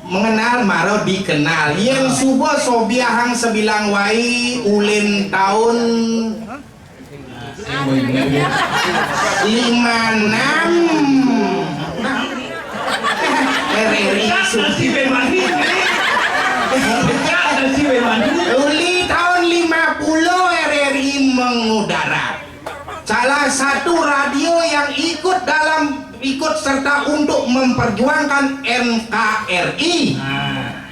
Mengenal maro dikenal. Yén suba sobiahang sabilang wai ulin taun lima enam. R R I Suci Bemani. Uli taun lima puluh R R I mengudara. Salah satu radio yang ikut dalam, ikut serta untuk memperjuangkan N K R I. Nah.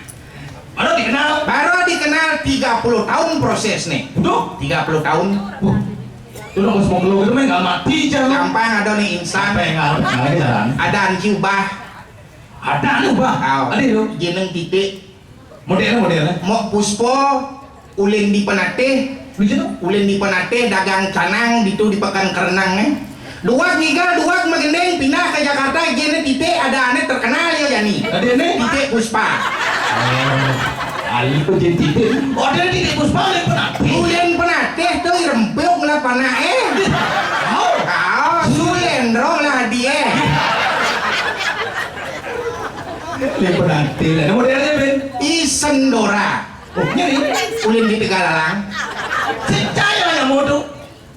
Baru dikenal. Baru dikenal tiga puluh tahun proses nih. Waduh. Tiga puluh tahun. Wah. Lu nunggu sepuluh kilo gitu, men, nggak mati, jangan. Gampang, ada nih instan. Apa yang ngarep, ngarep, jalan. Ada anci ubah. Ada anu, Bah. Aw. Ada lu. Jeneng titik. Modelnya, modelnya. Mok Puspo, ulin di penatih. Lucu tuh. Ulin di penatih, dagang canang, ditu di Pekan Kerenang, eh. Duak ngigal, duak magending, pindah ke Jakarta, jeneng titik, ada aneh terkenal ya, Jani. Ada aneh? Titik Puspa. Oh. Ayo, jadi titik. Oh, ada titik Puspa, ulin penatih. Ulin penatih tuh, rempuk lah panah, eh. Oh. Kau, sulendro lah dia. Ini penanti. Ada modelnya, Ben? Isendora. Oh, nyeri. Ulin di Tegalalang. Cicaya yang modo.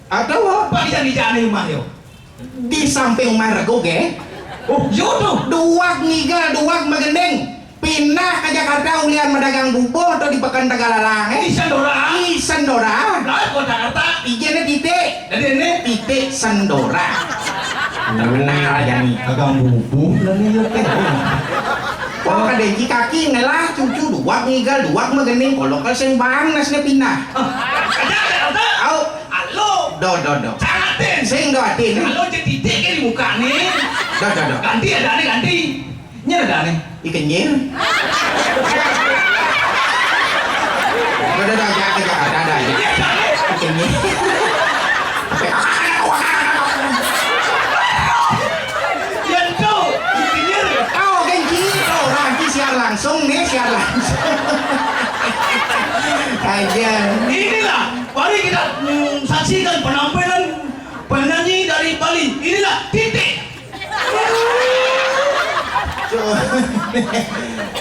Atau apa? Bisa di jani rumah yo. Di samping rumah rego, ge. Oh, yo tuh. Duak ngigal, duak magending. Pindah ke Jakarta ulian madagang bubuh atau di Pekan Tegalalang, eh? Isendora. Isendora. Lah, kota Jakarta. Ijennya titik. Jadi ini? Titik Sendora. Terkenal aja nih. Dagang bubuh lah nih, ya, teh. Wah, kadéngki kaki ngelah cucu duak ngigal duak magending kalau ke sing bang nasnya pindah. Ada, ada. Au. Halo. Do, do, do. Caratin. Sing do atin. Halo, jadi titik di muka nih. Do, do, do. Ganti ada nih, ganti. Nyér ada nih, ikenyir. Ada, ada, ada, ada, ada, ada. Ikenyir. Yang tuh, ikenyir. Oh, gengki. Oh, lagi siar langsung nih, siar langsung. Aja. Inilah, mari kita, mm, saksikan penampilan penyanyi dari Bali. Inilah titik.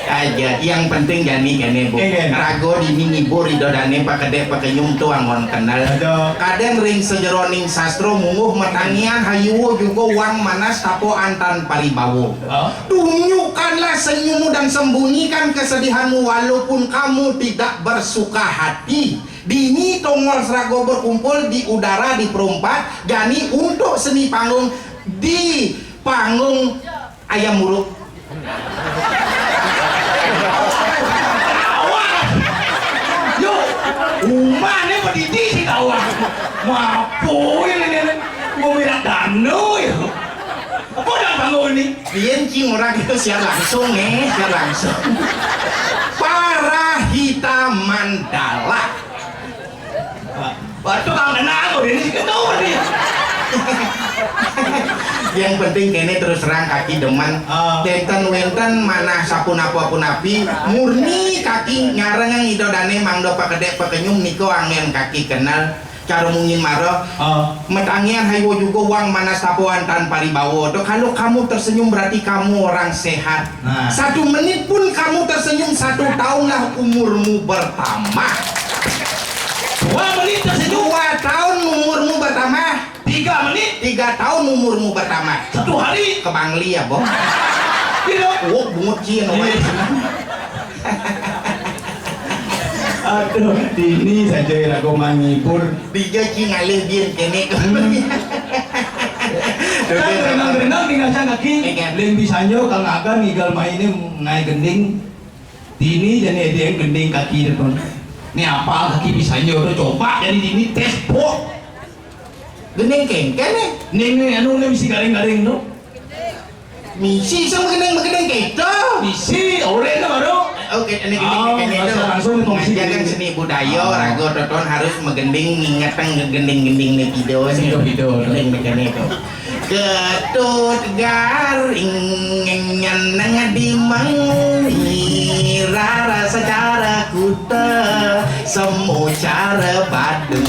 Aja, yang penting jani kéné, Bu. Iya. Rago dini ngibur ida dané pakedék pakenyum tuh anggon kenal. Aduh. Kadén ring sajeroning sastra mungguh matangian hayuwa juga wang manas tapa antan paribawa. Oh. Tunjukkanlah senyummu dan sembunyikan kesedihanmu walaupun kamu tidak bersuka hati. Dini tongol serago berkumpul di udara di perumpat, jani untuk seni panggung di panggung Ayam Wuruk. Awak. Yo, umahné pendidik sih tawang. Mapo ini, ini, ini. Mau mirak dano ya. Apa dah panggung ini? Rian cing orang itu siar langsung nih, siar langsung. Parahita Mandala. Waduh, Kang, kenapa ini si Ketua nih? Yang penting kéné terus terang kaki demen. Ah. Ténten wénten manah sapunapa-punapi, murni kaki nyarengeng ida dané mangda pakedék pakenyum nika anggén kaki kenal. Cara mungin mara. Ah. Matangian hayuwa juga wang manastapa antan paribawa. To, kalau kamu tersenyum berarti kamu orang sehat. Nah. Satu menit pun kamu tersenyum, satu tahunlah umurmu bertambah. Dua menit tersenyum. Dua tahun umurmu bertambah. Tiga menit. Tiga tahun umurmu bertambah. Satu hari. Ke Bangli ya, Bo? Tidak. Oh, bungut cien. Iya. Aduh, dini saja ya aku menghibur. Dija ci ngalih biar kene. Hmm. Kan renang-renang di ngajak kaki. Iya. Leng bisanyo kang agan ngigal maine ngai gending. Dini jani ede gending kaki tu. Ni apa kaki bisanyo tu, coba jadi dini tes, Bo. Gending kengken, eh? Ning, ning, anu, ning misi garing-garing tu. Misi, sang magending-magending keto. Misi, oleh tu baru. Oke, ini gending, ah, kene tu. Langsung, langsung misi. Mengajarkan seni budaya, ah, raga toton harus magending, ngingetang gending-gending ne pido ni. Pido, pido. Gending magending tu. Ketut garing nyan nang di mengira rasa cara kuta, semu cara Badung,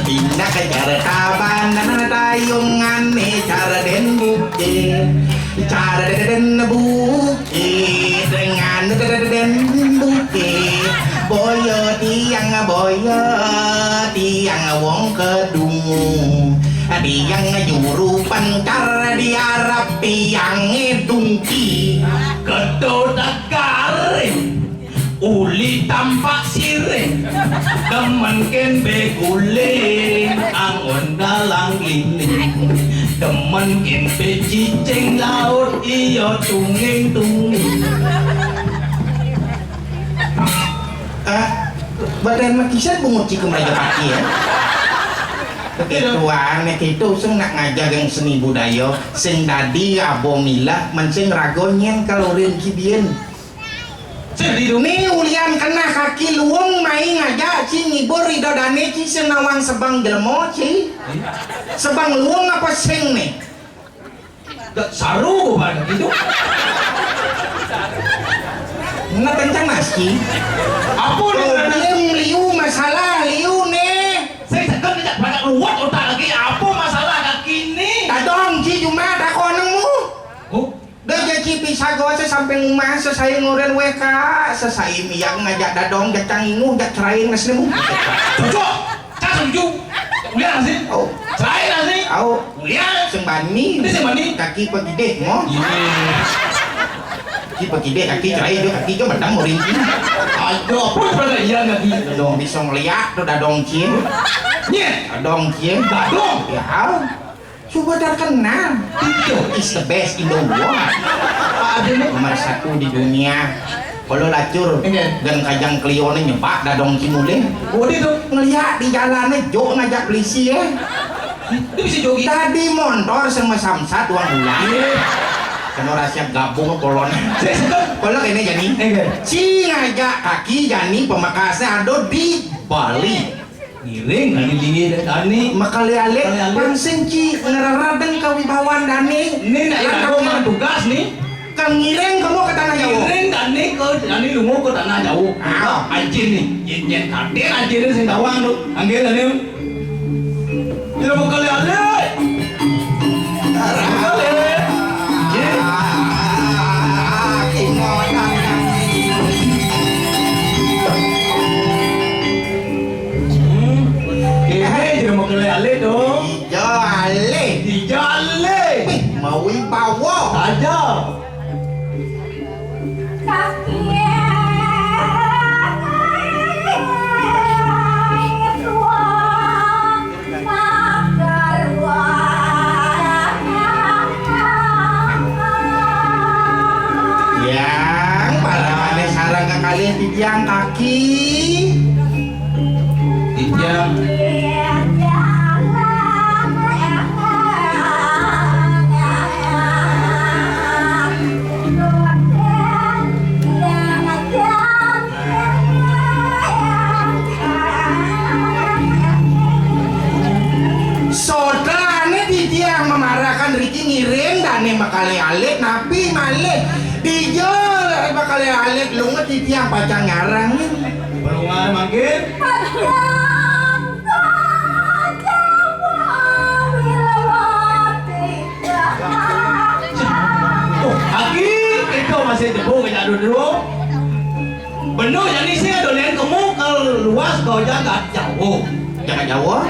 tindak cara Tabanan, tayungane cara den bukit, cara den bukit dengan den bukit, boyo tiang boyo tiang wong kedung. Tiang juru pencar diarap tiang dungki. Kedo dagare, uli tampak sirih. Demen ken beguling, angon dalang ini. Demen ken becicing laut, iyo tunging-tunging. Ah, badan makisan bungut cikum Raja Pati, ya. Begitu, aneh itu, sing nak ngajar yang seni budaya, sing dadi abo milah, mensing rago nyen kalorin kibien. Sing di ni ulian kenah kaki luung mai ngajak ci ngibur Ida Dane ci sing nawang sebang jelema ci. Sebang luung apa sing ni? Dak saru ban gitu. Nggak kencang, Mas Ki. Apa ni? Problem liu, masalah liu nih. Saya segan tidak banyak ruwet otak lagi. Apa masalah kaki ni? Tadong Ci cuma takon nemu. Oh, dah jadi pisah gua saya sampai ngumah saya nguren W K, sesai miyak ngajak dadong jacang inguh jak cerain nges nemu. Cocok. Cak setuju. Ulian sih. Oh. Selain sih. Au. Ulian. Sing bani. Ini sing bani. Kaki pegidih mo. Ini. Kaki pegidih, kaki cerai jo, kaki jo medem uring. Aduh, apa sebenarnya iya kaki? Dong bisa ngeliat tuh dadong cien. Nye. Dadong cien. Dadong. Ya, au. Coba terkenal. Itu is the best in the world. Apa artinya? Nomor satu di dunia. Kalau lacur, iya, dan kajang Clio ne nyebak dadong cimule. Oh, dia tu. Ngeliat di jalan ne, jok ngajak polisi, eh. Itu bisa jogi. Tadi motor sama samsat uang ulang. Iya. Kena rahasia gabung kolon. Saya suka. Kalau kene jani. Iya. Ci ngajak kaki jani pemekasnya ada di Bali. Ngiring, Dani linggih, Dani. Makale-ale, makale-ale. Pansing ci ngeraradeng kawibawan Dani. Ni nak lagu mang tugas ni. Kang ngiring kamu ke tanah Jawa. Ngiring Dani ke, Dani lungo ke tanah Jawa. Ah. Anjir ni, yen yen kaden anjir ni sing tawang tu. Anggil Dani. Kira makale-ale. Makale. Ye. Hmm. Kene je makale ale tu. Dija ale. Dija ale. Wih, mawi bawa. Aja. Yang paramane sareng kekalih titiang kaki. Titiang. Sotrane titiang mamarakan riki ngiring dane makale alit, napi malih dija makale alit lunga titiang pacang nyarang. Perungan mangkin. Sing jebuk ka jadu dulu. Benung jani sing ado len kemu ka luas ka jagat Jawa. Jagat Jawa.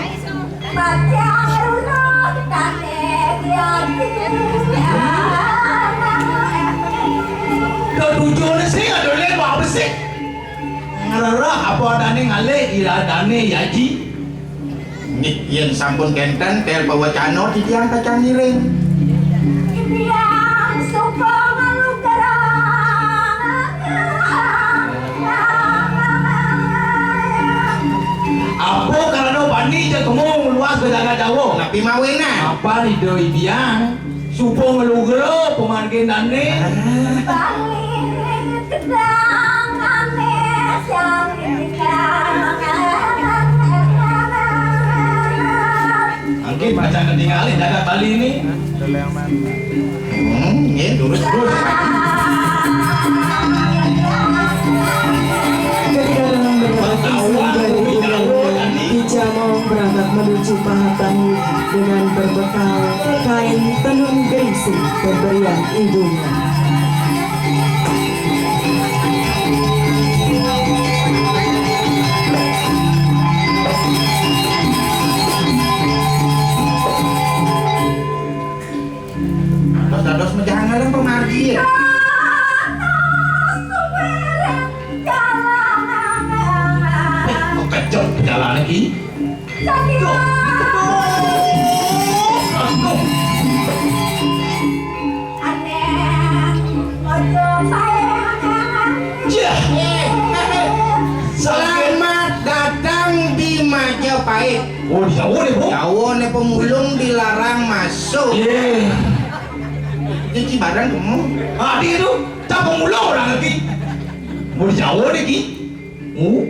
Ketujuhne sing ado len wak besik. Ngerereh apa adane ngalih ila dane yaji. Nggih, yen sampun kenten, tel pawacana titiang pacang ngiring. Titiang suka ngalugrah. Apa karana bani ja kemu luas ka jagat Jawa? Napi mawena? Apa Ida Hyang Suba ngalugra pamargin dane. Bali kedang ane sang Angkin pacang ketinggalin jagat Bali ini. Hmm, nggih, terus, terus. Ketika dalam berlatih menjadi ibu yang Kijamong berangkat menuju Pahatangit dengan berbekal kain tenun geringsing pemberian ibunya. Dados-dados mejahan ngalem pamargi ya. Eh, kok kejep jalan lagi? Duh, duh, duh. Jah. Selamat datang di Majapahit. Oh, di Jawa nih, Bu? Jawa nih, pemulung dilarang masuk. Iya. Cuci barang kamu. Adi itu, tak pemulung orang lagi. Mau di Jawa nih, Ki? Mu?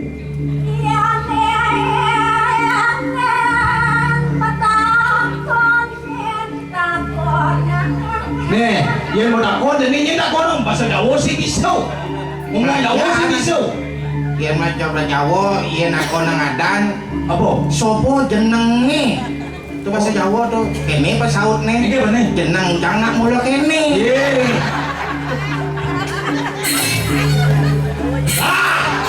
Nih, yen mau takon, yen takon basa Jawa sing bisa. Ngomong Jawa sing bisa. Yen mau coba Jawa, yen aku nang adan. Apa? Sopo jenenge? Itu basa Jawa tuh. Kene pas sautne. Iki apa nih? Jeneng cang nak mula kene. Iya. Ah!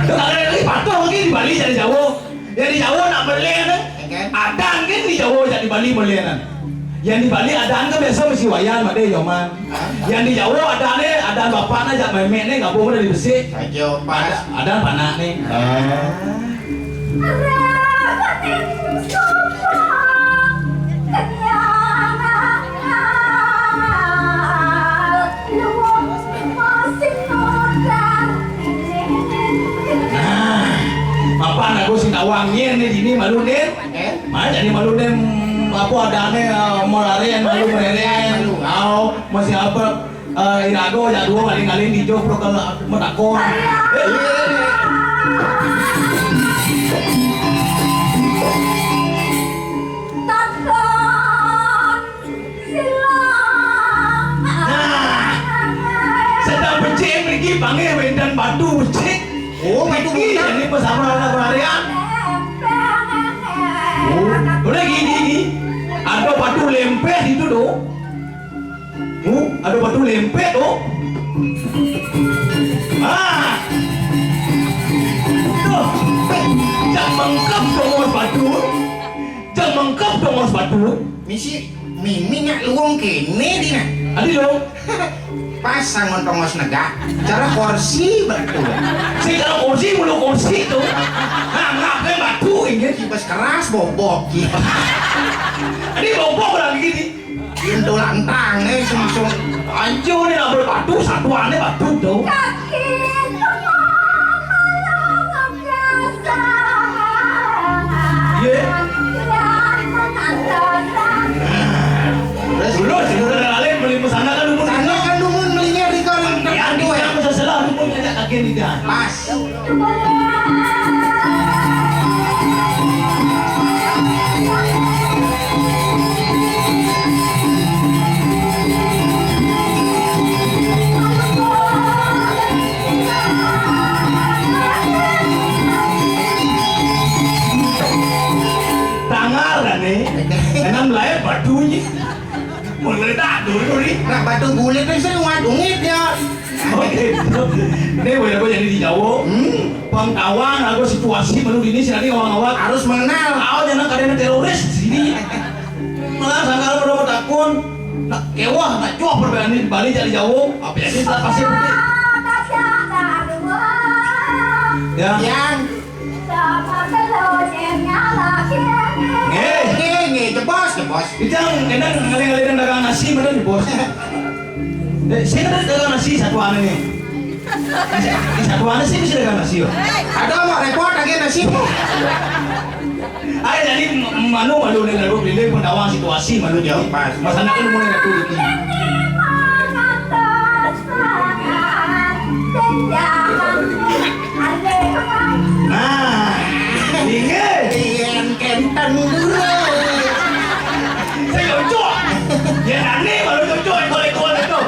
Tuh, kalau ini patuh lagi di Bali jadi Jawa. Jadi Jawa nak beli kan? Kan? Adan kan di Jawa jadi Bali beli kan? Yang di Bali adan kan biasa mesti wayan, made joman. Hah? Yang di Jawa adane, adan bapakne jak memekne gabung dari besik. Aja pas. Adan panak nih. Ah. Nah, papan aku sing tak wangi nih dini malu nih. Eh? Mana jadi malu nih, apa adane, eh, mau lari yang malu merere. Malu. Au, masih apa? Eh, irago ya dua kali-kali di jo pro kalau mau takon. Eh, iya. Nah, sedang becik mriki panggih wénten batu becik. Oh, batu becik. Ini pesamuran pelarian. Oh, udah gini, gini. Ada batu lempeh itu tuh. Oh, ada batu lempeh tuh. Ah. Tuh, eh, jak mengkep tuh batu. Jang mengkep dong, Mas Badut. Misi mimi nyak luwung kene dina. Adi dong. Pas sangon tongos negak, cara kursi betul. Si cara kursi mulu kursi tuh. Nah, ngapain batu ini? Kibas keras bobok. Adi bobok lagi gini. Pintu lantang nih sungsung. Anjo nih nabel batu satuannya batu tuh. Iya. Terus? Dulu, sebentar kali beli pesantren kan dulu. Pesantren kan dulu belinya di koran. Ya, di koran bisa salah, dulu ngajak kaki nih, dah. Pas. Tangar ane, enam lahir batunya. Meledak dulu nih. Nak batu bulit téh sering ngadungit ya. Oke. Ini boleh apa jadi di Jawa? Hmm. Pengetahuan atau situasi menurut ini sih tadi ngawang-ngawang. Harus mengenal. Awal jangan kadang teroris di sini. Malah sangkal pada takun. Nak kewah, nak jual perbedaan ini di Bali jadi Jawa. Apa ya sih tak pasti putih. Ya. Yang Nggih. Nggih, nggih, jebos, jebos. Ijang, enak ngalih-ngalih dagang nasi, bener, Bos. Eh, saya kan dagang nasi satuan ini. Ini satuan sih bisa dagang nasi, yo. Ada mau repot lagi nasi. Ayo, jadi manu, manu, ini lalu, ini pendawa situasi, manu, jauh. Pas. Masalahnya, lu mulai ratu, gitu. Nah, inggih. Yen kenten guru. Saya cocok. Ya, aneh, malu cocok, boleh, boleh, tuh.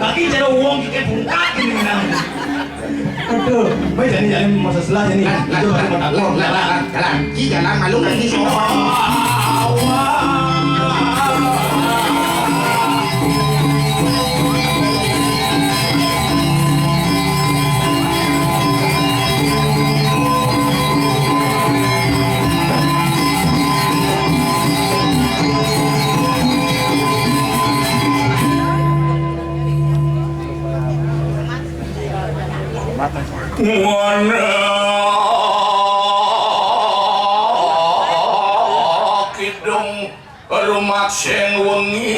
Kaki cara uang kita bungkak ini, nah. Aduh, baik, jadi, jadi, masa selah ini. Itu baru mau takut. Jalan, jalan. Ki jalan, malu kaki semua. Ngono kidung rumaksing wengi.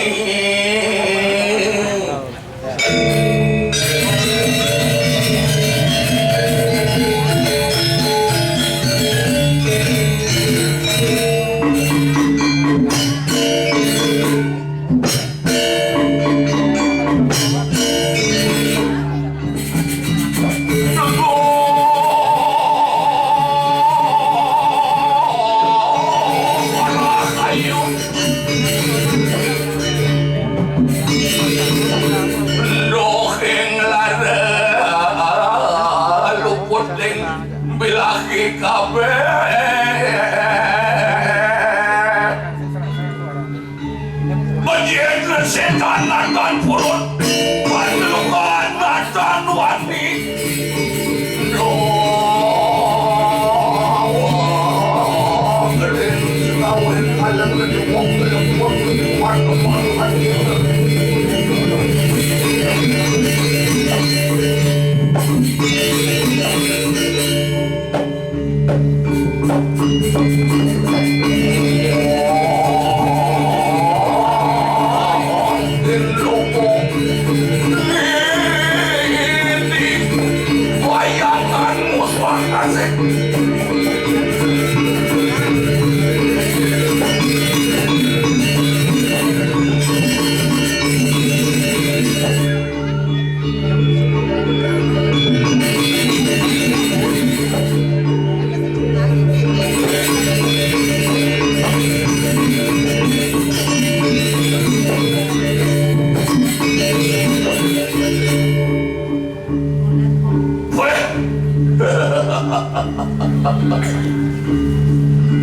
Nduh ing lara luput ing bilahi kabeh. Bejen setan natan purun, pandelukan natan wani.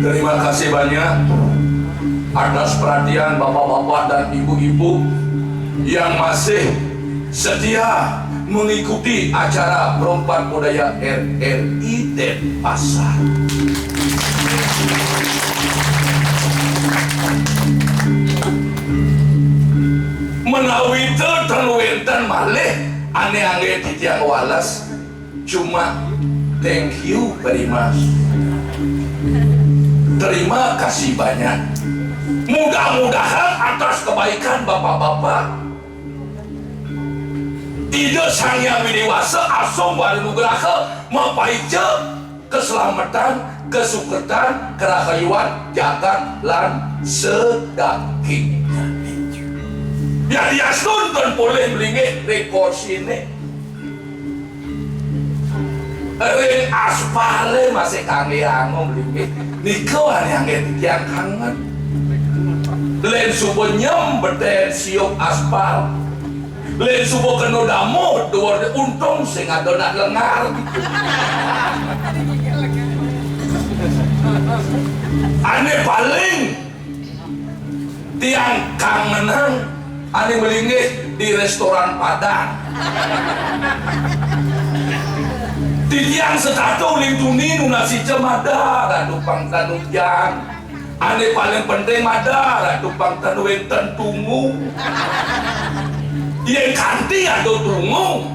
Terima kasih banyak atas perhatian bapak-bapak dan ibu-ibu yang masih setia mengikuti acara Perompak Budaya R R I Denpasar. Menawi ten wenten malih ane angge titiang wales, cuma thank you very much. Terima kasih banyak. Mudah-mudahan atas kebaikan bapak-bapak, Ida Sang Hyang Widi Wasa asung waranugraha mapaica keselamatan, kesukertan, kerahayuan, jagat lan sedagingnya. Yadiastun ten polih mlinggih ring korsine. Ring aspale masih kangge angob mlinggih. Nika ane angge titiang kangen. Len suba nyem beten siup aspal. Len suba kena damuh duur, untung sing ada nak lengar. Ane paling tiang kangenang Ané malinggih di réstoran Padang. Titiang setata uling tuni nunas ica mada, ratu pang tan ujan. Ané paling penting mada, ratu pang tan wénten tungu. Yén kanti ada tungu.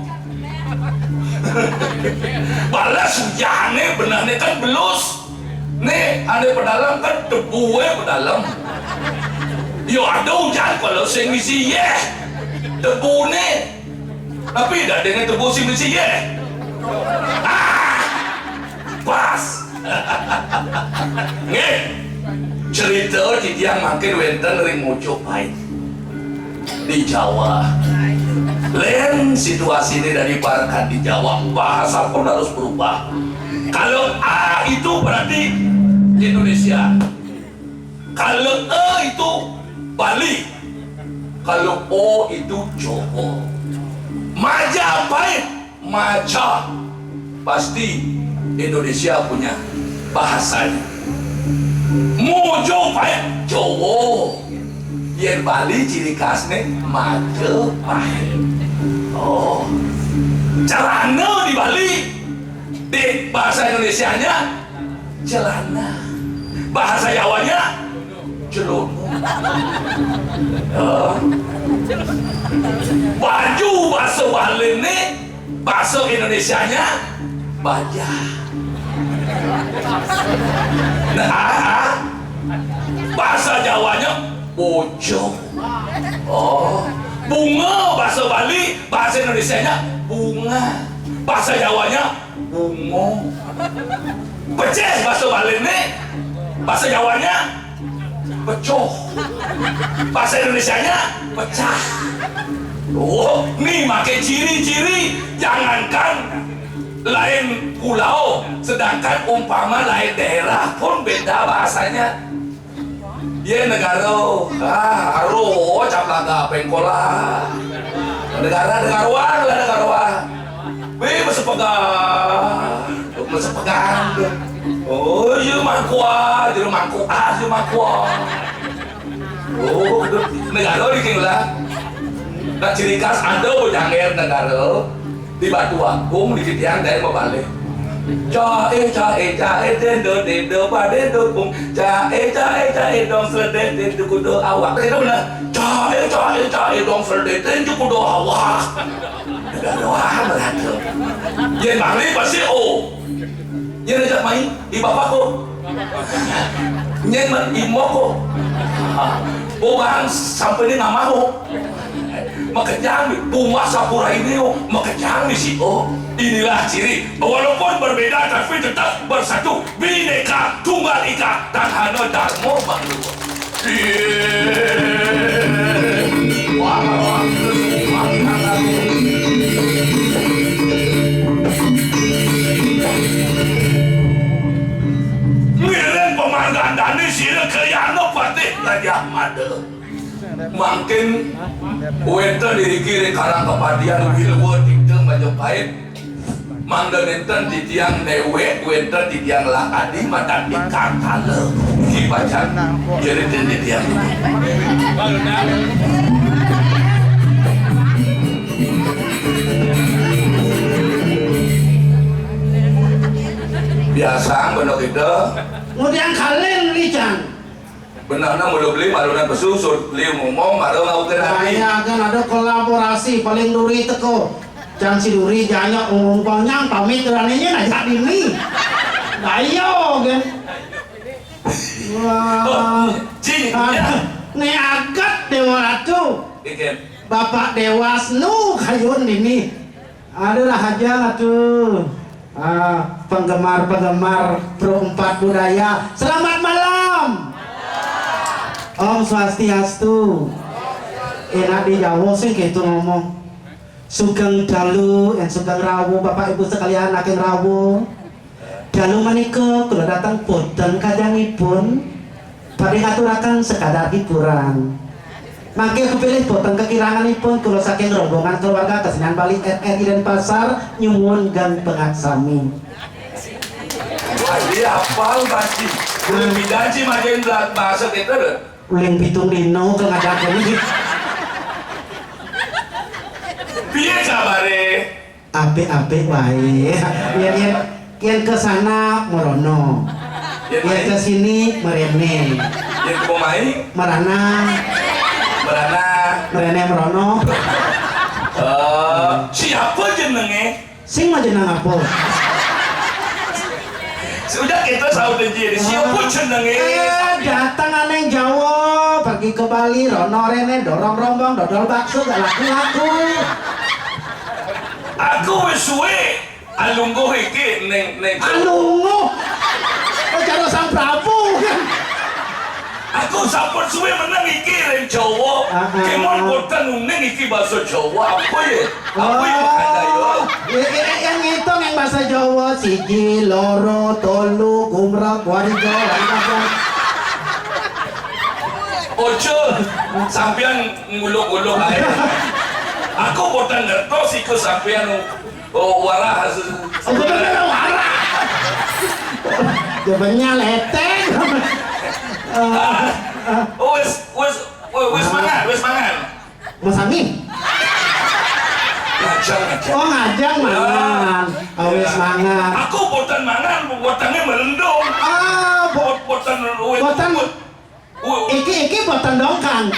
Balas ujané benehné kan belus. Né, ané pedalem kan debué pedalem. Yo ada ujan kalau sing misi yéh. Debuné. Tapi dadéné debu sing misi yéh. Ah! Pas. Nggih. Cerita titiang mangkin wénten ring Mojopahit. Di Jawa. Lén situasiné dadi parekan di Jawa, bahasa pun harus berubah. Kalau A itu berarti Indonesia. Kalau E itu Bali. Kalau O itu Jawa. Majapahit. Maca. Pasti Indonesia punya bahasanya. Mojopahit, Jawa. Yén Bali ciri khasné Majapahit. Oh. Celana di Bali, di bahasa Indonesianya celana. Bahasa Jawanya celana. Oh. Baju bahasa Baliné, bahasa Indonesianya bajah. Nah, ah, ah. Bahasa Jawanya bojong. Oh, bunga bahasa Bali, bahasa Indonesianya bunga. Bahasa Jawanya bungo. Pecéh bahasa Baliné, bahasa Jawanya pecoh. Bahasa Indonesianya pecah. Oh, nih maké ciri-ciri, jangankan lain pulau, sedangkan umpama lain daerah pun beda bahasanya. Yé negara, ah, aro cap laga pengkola. Negara, negaroan lah, negaroan. Wih, masepegan. Masepegan. Oh, iya mangkua, jero mangkua, jero mangkua. Oh, negara di Kinglah. Nah, ciri khas ada bojangér negara. Di Batu Agung, di titiang daé mabalih. Caé, caé, caé, déndé, déndé, padéndé, pung. Caé, caé, caé, dong sledé, déndé, kuda awak. Itu bener. Caé, caé, caé, dong sledé, déndé, kuda awak. Udah doang berarti. Yén Bali pasti, oh. Yén ajak main, di bapakku. Nyén man imoko. Bobang sampai di ngamaho. Makejang, bunga sapura ini, oh, makejang di si, oh. Inilah ciri, walaupun berbeda tapi tetap bersatu. Bhinneka Tunggal Ika, Tanhana Darma Bangluwa. Ngiring pamargandané sira kayana patih Gajah Mada. Mangkin wénten iriki ring Karang Kepadian Wilwa Tirta Majapahit. Mangda nénten titiang néwék, wénten titiang lakadi madan di Kantala. Ki pacang jeritin titiang. Biasa bener kita. Ngudiang kalin lican. Benehna mula beli malunan pesusut, beli ngomong malu ngaukeun ati. Kaya kan ada kolaborasi paling duri teko. Can si duri janya ngomong nyang pamit raninya najak dini. Ayo kan. Wah. Cing, ada. Ya. Né agat Déwa Ratu. Ikem. Bapak Déwas nu kayun dini. Aduh lah aja atuh. Ah, penggemar-penggemar Pro empat Budaya, selamat malam. Om Swastiastu. Enak di Jawa sih gitu ngomong. Sugeng dalu, yang sugeng rawuh, Bapak Ibu sekalian, aking rawuh. Dalu menika kula dateng boten kajangipun, badhe ngaturaken sekadar hiburan. Mangke kepilih boten kekiranganipun kula saking rombongan keluarga kesenian Bali R R I Denpasar nyuwun geng pangak sami. Wah, iya apal, Pak Haji. Uling pidan sih majain bahasa kita, lho. Uling pitung dino kang ada kene. Piye kabare? Apik-apik bae. Yen, yen, yen ke sana merono. Yen ke sini merene. Yen ke omahe? Merana. Merana. Merene merono. Eh, siapa jenenge? Sing mah jeneng apa? Sudah kita saut aja. Siapa jenenge? Eh, datang aneh Jawa, pergi ke Bali, rono rene, dorong rombong, dodol bakso, gak laku-laku. Aku wis suwe alungguh iki ning, ning Alungguh. Oh, cara Sang Prabu. Aku sampun suwe meneng iki ring Jawa. Ah, ah. Kemon boten uning iki basa Jawa. Apa ya? Apa ya makanya ya? Oh, ya, ya, ya, yang ngitung yang bahasa Jawa, siji, loro, tolu, gumrak, wariga, wariga. Ojo, sampeyan nguluk-uluk ae. Aku boten ngertos iku sampeyan, oh, warah. Oh, bener, bener, warah. Jawabannya leteng. Eh, eh. Oh, wis, wis, wis, wis mangan, wis mangan. Mas Amin. Ngajang, ngajang. Oh, ngajang mangan. Oh, wis mangan. Aku boten mangan, wetenge melendung. Ah, bo-, Bot-, boten, wet-, boten. Wet-, Iki, iki boten dongkang.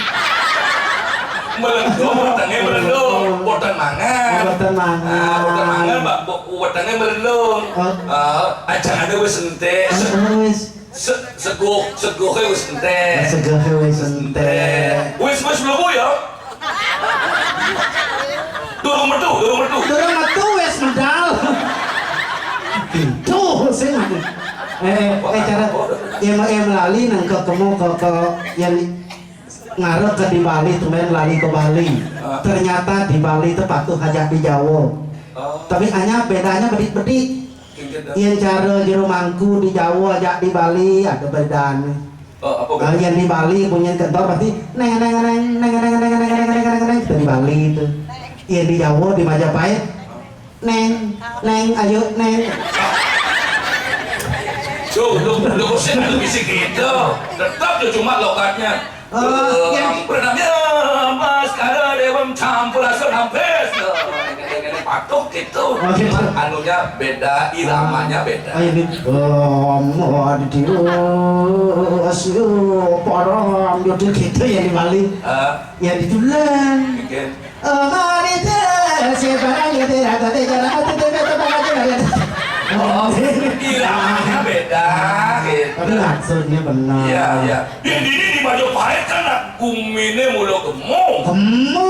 Melendung, wetenge melendung. Boten mangan. Oh, boten mangan. Ah, boten mangan, Mbak. Bo-, wetenge melendung. Oh. Ah, ajangane wis entek. Oh, wis. Se-, seguh, seguhe wis entek. Seguhe wis entek. Wis, wis mlebu ya. Durung metu, durung metu. Durung metu wis medal. Pintu sing. Eh, eh, cara yang, yang lali nang ke kemu ke, ke yang ngarep ke di Bali, tumben lali ke Bali. Ah. Ternyata di Bali itu patuh hajat di Jawa. Oh. Tapi hanya bedanya bedik-bedik. Yen cara jero mangku di Jawa ajak di Bali ada bedane. Oh, apa bedane? Yen di Bali punya kantor pasti neng neng neng neng neng neng neng neng neng neng, kita di Bali itu. Yen di Jawa di Majapahit neng neng ayo neng. Tuh, tuh, tuh, sih ada bisi gitu. Tetap tuh cuma lokatnya. Oh, eh, yang pernah ya, pas kada dewa campur asal hampir. Patuh gitu. Oh, gitu. Cuman anunya beda, iramanya beda. Oh, ini. Om Adiyo Asyo Param Yodo gitu ya di Bali. Ah. Ya di Tulen. Mungkin. Om Adiyo Asyo Param Yodo Rata Tejara Rata Tejara Rata Tejara. Oh, iramanya beda gitu. Tapi maksudnya benar. Iya, iya. Yang ini di Majapahit kan nak gumine mula gemu. Gemu.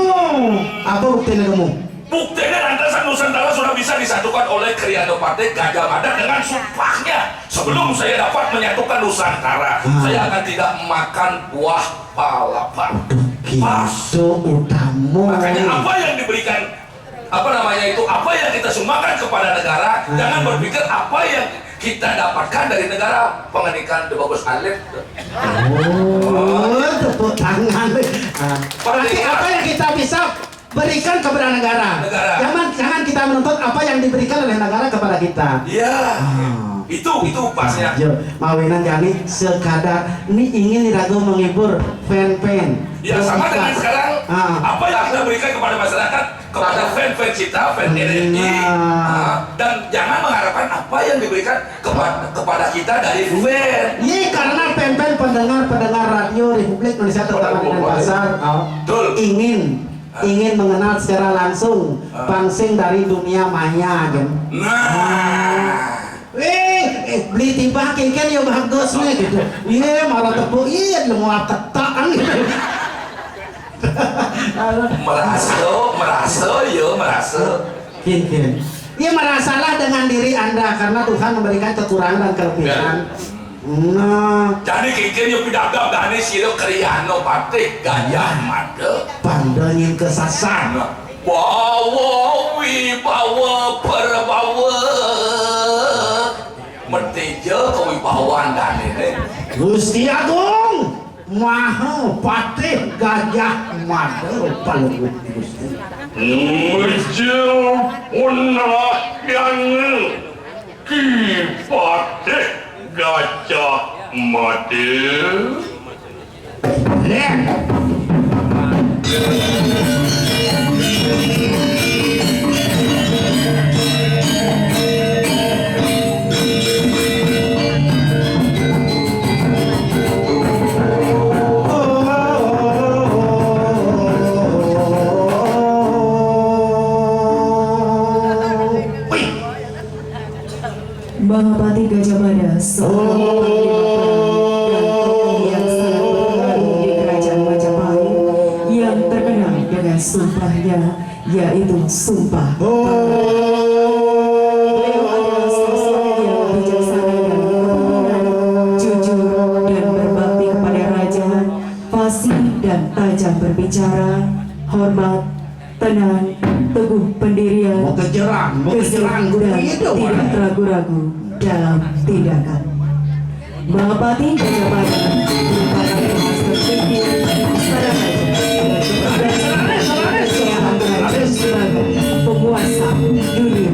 Apa buktinya gemu? Buktinya lantasan Nusantara sudah bisa disatukan oleh Kriano Patih Gajah Mada dengan sumpahnya. Sebelum saya dapat menyatukan Nusantara, hmm, saya akan tidak makan buah palapa. Waduh, gitu. Pas. Utama. Makanya apa yang diberikan, apa namanya itu, apa yang kita sumbangkan kepada negara, hmm, jangan berpikir apa yang kita dapatkan dari negara. Pengendikan The Bagus Alit. Oh, tepuk tangan. Ah. Berarti apa yang kita bisa berikan kepada negara. Negara. Jangan, jangan kita menuntut apa yang diberikan oleh negara kepada kita. Iya. Ah. Itu, itu pasnya. Iya, mawinan jani sekadar ini ingin diragu menghibur fan-fan. Ya, sama dengan sekarang, ah, apa yang kita berikan kepada masyarakat, kepada fan-fan kita, fan R R I, nah, ah, dan jangan mengharapkan apa yang diberikan kepa-, kepada kita dari fan. Iya, karena fan-fan pendengar-pendengar radio Republik Indonesia terutama di Denpasar, ah, betul, ingin, ah, ingin mengenal secara langsung, ah, pangsing dari dunia maya, kan. Nah. Ah. Eh, eh, beli tiba kengken ya bagus nih gitu. Iya, malah tepuk, iya, lemu ketak gitu. Merasa, merasa, ya, merasa. Kengken. Iya, merasalah dengan diri Anda karena Tuhan memberikan kekurangan dan kelebihan. Ya. Nah. Jadi kengken ya pidagang dane sira Kriano Patih Gajah Mada. Pandangin kesasar. Nah. Bawa wibawa perbawa. Menteja kewibawan dane. Gusti Agung, Maha Patih Gajah Mada, paling Gusti. Meja punah yang Ki Patih Gajah Mada. Len. Mahapati Gajah Mada seorang panglima perang dan tokoh yang sangat berpengaruh di kerajaan Majapahit yang terkenal dengan sumpahnya, yaitu Sumpah Pemuda. Beliau adalah sosok yang bijaksana dan kepemimpinan, jujur dan berbakti kepada raja, fasih dan tajam berbicara, hormat, tenang, teguh pendirian, mau kejerang, mau kejerang, dan tidak ragu-ragu dalam tindakan. Mahapati Gajah Mada merupakan penguasa tertinggi para raja dan kepercayaan sebagai penguasa dunia.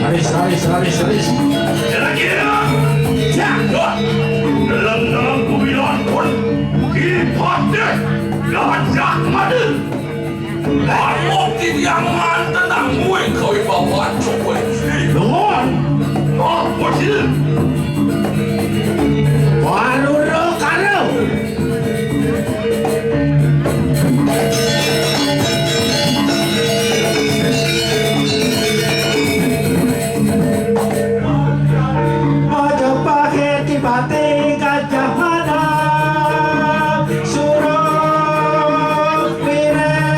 Raris, raris, raris, raris. Kira-kira. Ya. Dalam, dalam kubilang pun, Ki Patih Gajah Mada. Aku tidak mantenang mui kau ibawa cokwe. Dengar. Oh, bocil. Baru ro karo. Majapahit Dipati Gajah Mada Suro Wiréh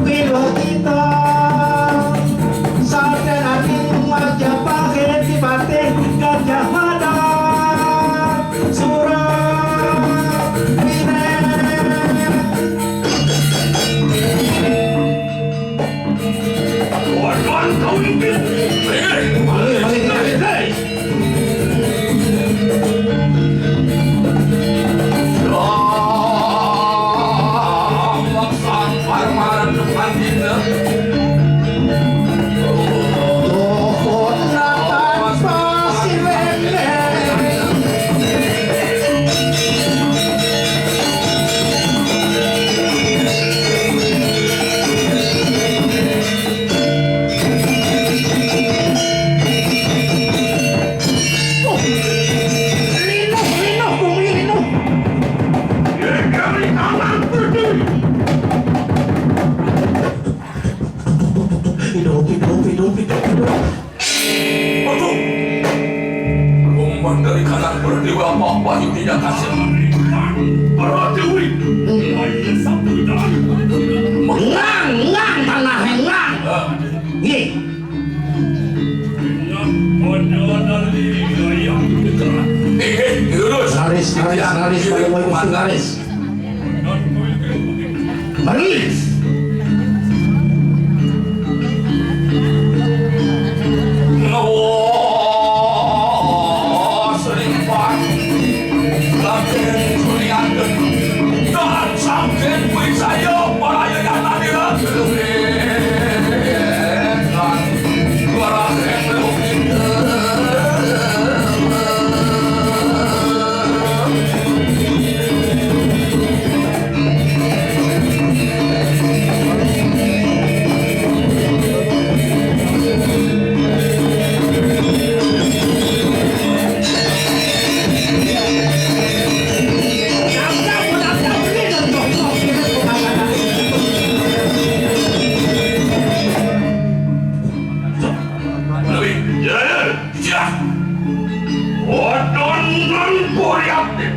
Wirwacita. Satria Agung Majapahit Dipati Gajah Mada Suro Wiréh. Hidup, hidup, hidup, hidup, hidup. Aduh. Rombongan dari kanan berdewa apa-apa yang tidak kasih. Para dewi. Ngang, ngang, tanah ngang. Eh. Nggih. Nggih, lurus. Laris, laris, laris, laris, laris. Mari. Ngawas limpah. Lampir kuliaken. Dan sangken kuwi saya para yayatan ira. Suara yang Ya. Wadon nang puriate.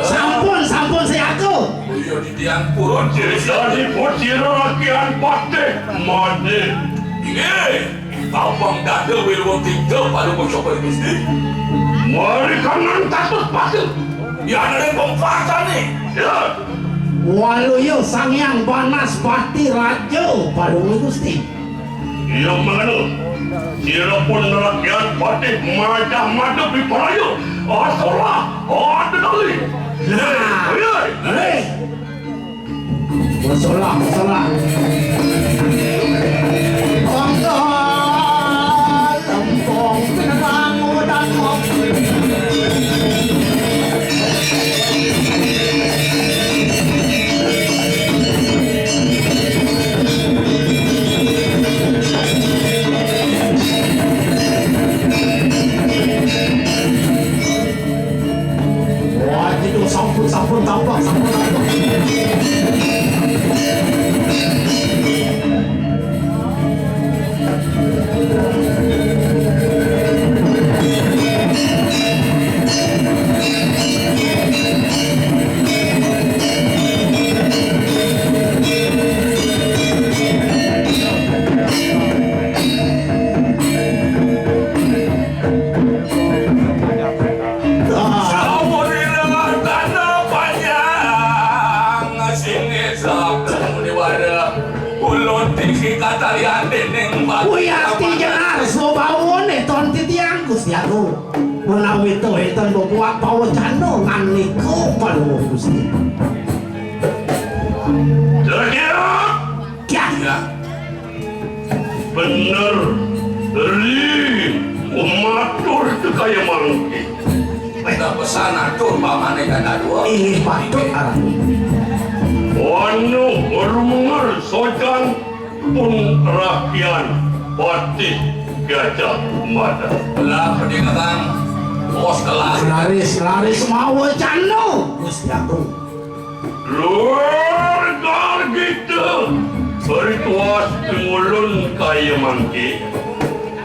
Sampun, sampun, sayaka. Iya, titiang purun. Jadi putira rakyat patih made. Inggih. Tapang dada Wilwa Tiga Palungguh Sobat Gusti. Mari kanan katut patih. Ya, ada pempatane. Ya. Waluya Sang Hyang Banaspati Raja Palungguh Gusti. Iya mangda. Sira pun rakyat patih majah madep di paraya. Asolah, ada kali. Nah. Iya. Hei. Masalah, masalah. Bangga lempung penerang udan. Wah, gitu, sampun, sampun, tampak, sampun, tampak. Sampun rilengah tanda panjang, singgih sabda muniwara. Ulun tinggi katalian dening batu. Wih, ati jenar swabawane ton titiang, Gusti Agung. Menawi to enten bebuat pawacana ngandika Palungguh Gusti. Kiat. Kiat. Bener, ri, matur kaya mangke. Wéh, pesan atur pamane kata dua. Inggih patut aran. Anu, rumenger sojan pun rakyat patih Gajah Mada. Lah, pedingetan, bos kelas. Laris, laris mawa cano, Gusti Agung. Luar gargita, rituas tumulun kaya mangke.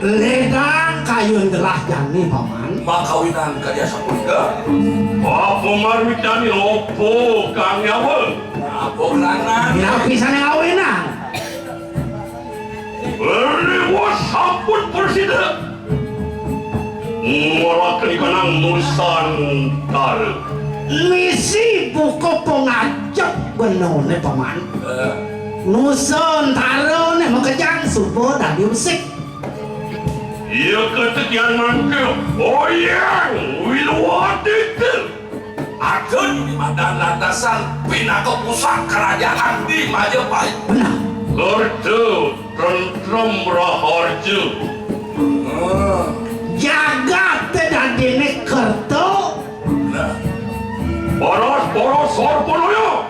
Ledang kayun gelah jani, Paman. Makawinan kaya sapunika. Apa marwitani apa kang nyawa? Apa keranan? Napi sane ngawinang? Rewah sampun prasida. Ngolakenikanang Nusantara. Misi buka pangajep benone, Paman. Eh. Nusantara ne makejang suba dadi besik. Iya ketekian mangke, Oyeng Wiluadita. Agen di madan lantasan pinaka pusat kerajaan di Majapahit. Benar. Kerta tentrem raharja. Hmm. Jagat te dadine kerta. Nah. Paras-paras sarpanaya.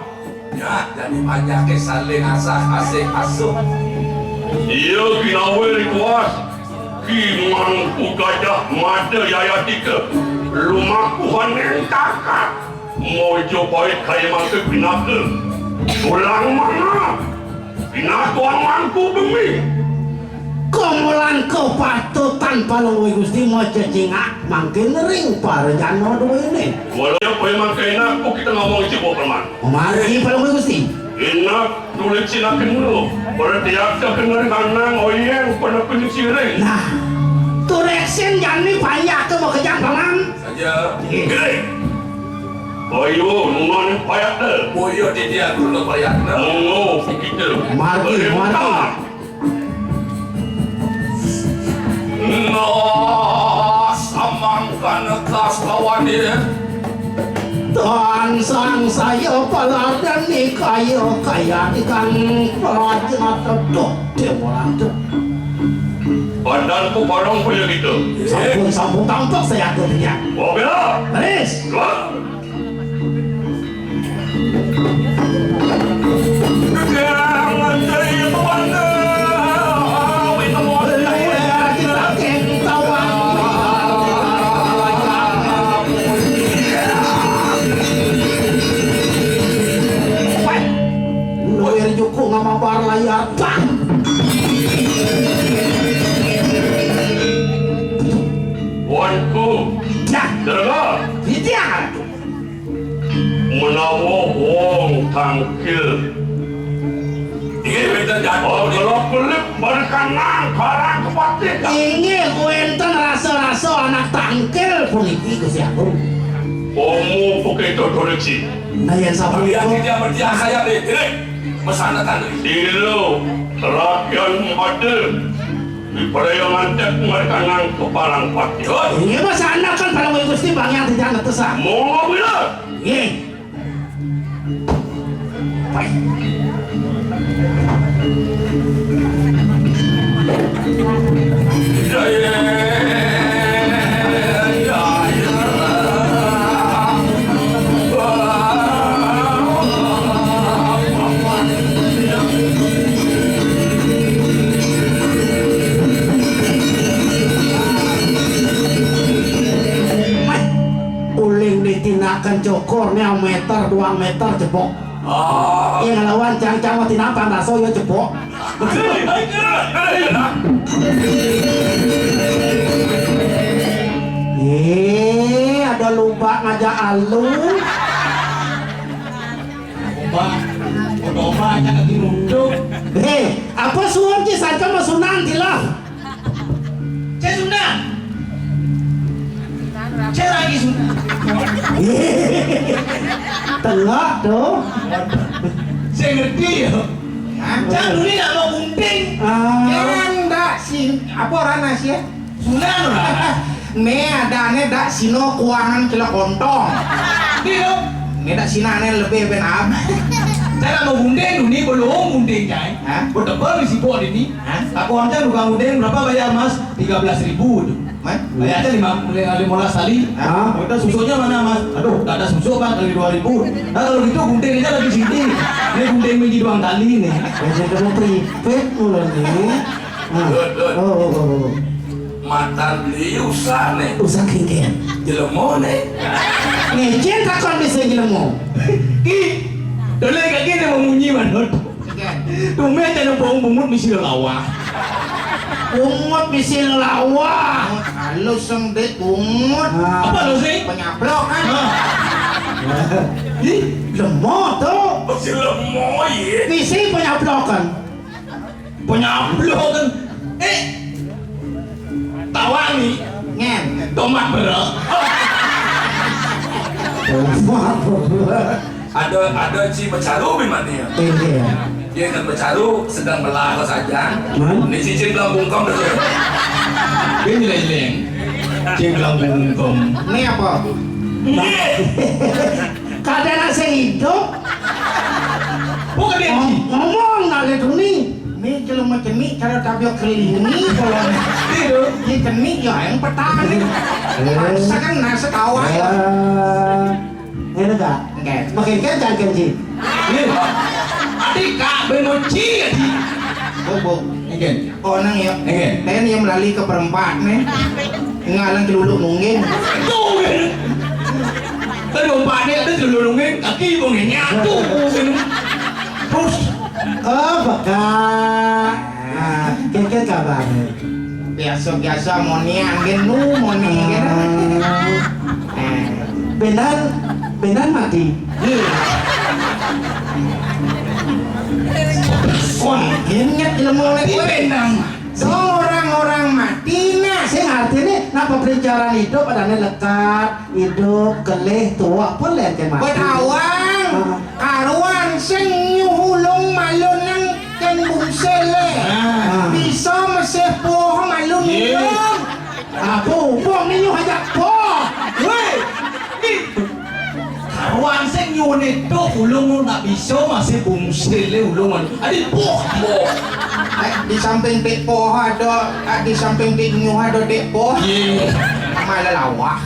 Ya, dadi panjake saling asah asih asuh. Iya ginawe rituas Ki Mangku Gajah Mada Yayatika lumaku haning takat. Mojo pait kaya mangke pinaka tulang manah. Pinaka mangku bumi. Komolan kapatutan Palungguh Gusti macecingak mangkin ring parajana duene. Wala apa mangke enak kok kita ngomong coba, Paman. Mari Palungguh Gusti. Enak tulis sinaken lu. Berarti aksa kena nganang Oyeng pernah penyisiring. Nah, tureksin jani panjak ke makejang, Paman. Saja. Iya. Gini. Ayo, nunan payak deh. Boyo di dia guna payak deh. Monggo kita. Mari, mari. Nah, samangkana kastawane. Tan sangsaya paladeni kaya kaya ikan raja teduh dewa lantuk. Badan ku barang punya kita. Sampun, sampun tampak saya aturnya. Oke lah. Terus. Dua. Luwir juku ngamabar layar, bang. Tangkil. Inggih wénten jatuh. Oh, kalau kelip balikan nang karang kepatih. Inggih wénten rasa-rasa anak tangkil puniki, Gusti Agung. Omo begitu, Doreci. Nah, yang sabar. Dia tidak berdiam saja, Dek. Dek, pesan datang, Dek. Dilo, rakyat Madel. Di Prayogan tek mereka nang kepalang patih. Inggih, Mas, anak kan palang Gusti Bang yang tidak netesan. Monggo bila. Inggih. Uling ditinaken cukur nih, meter, dua meter jebok. Ah. Yang ngelawan cang-cang mah tinapang raso ya jebok. Eh, ada lubak ngajak alun. Coba, coba aja lagi nunduk. Hei, apa suun ci sanca masunan tilah? Cek Sunda. Cek lagi Sunda. Tengok tuh. Saya ngerti ya. Ancang dulu nak mau gunting. Ah. Jangan dak sin apa orang nasi ya? Sunda tuh. Nih ada nih dak sino kuangan kilo kontong. Dia. Nih dak sina nih lebih ben apa? Saya nak mau gunting dulu nih belum gunting cai. Hah? Berdebar di sipok ini. Hah? Aku aja tukang gunting berapa bayar mas? Tiga belas ribu tuh. Mas? Bayar aja lima lima belas kali. Hah? Kita susuknya mana mas? Aduh, nggak ada susuk bang kali dua ribu. Nah kalau gitu gunting aja lagi sini. Ini gunting minggi doang kali nih. Yang saya kena pripet mulai nih. Nah. Dut, Dut. Oh, oh, oh, oh. Matan beli usah nih. Usah kengken. Jelemo nih. Ngecen takon bisa jelemo. Ki, dole kaki nih mau munyi manut. Tumben cenah bau bungut misi lawah. Bungut misi lawah. Halus sing dek bungut. Apa lo sih? Penyaplok kan? Hah? Ih, lemo tuh. Misi lemo ya. Misi penyaplokan. Penyaplokan. Eh, Tawangi. Ngen. Tomat bro. Ada ada ci becaru bi mati ya. Iya. Dia kan becaru sedang melahos aja. Hmm? Ini cicing dalam bungkam betul. Ini leleng. Cicing dalam bungkam. Ini apa? Iya. Kadang nasi hidup. Bukan dia. Ngomong nak lihat ni. Ni jelema cenik cara tabia kering ni kalau ni. Iya. Dia cenik ya yang petang ni. Eh. Rasakan nasi kawan ya. Eh. Ngene ta? Nggih. Makin kencang kan, Ji? Iya. Adi kak bemoci ya, Ji. Bobo. Nggih. Oh nang ya. Nggih. Dan yang melali ke perempat ni. Ngalang celuluk nungging. Tuh kan. Tadi empat ni ada celuluk nungging, kaki bongnya nyatu. Terus. Oh, beka. Ah, keke kabar. Biasa-biasa moni angin nu moni angin. Eh, benar, benar mati. Wah, ingat ilmu ni. Benar. Dong orang-orang mati nah. Sing artinya napa pelajaran hidup ada lekat. Idup, kelih, tuwek pun lén kén mati. Bedawang, karuan sing nyuh ulung malun nang kén bungsil é. Ah. Bisa mesih puh malun ulung. Apa hubung ni nyuh ajak puh? Wéh, ni. Karuan sing nyuh itu ulung nak bisa masih bungsil é ulung malun. Adi puh, puh. Eh, di samping tik poh ada, eh, di samping tik nyuh ada tik poh. Iya. Malah lawak.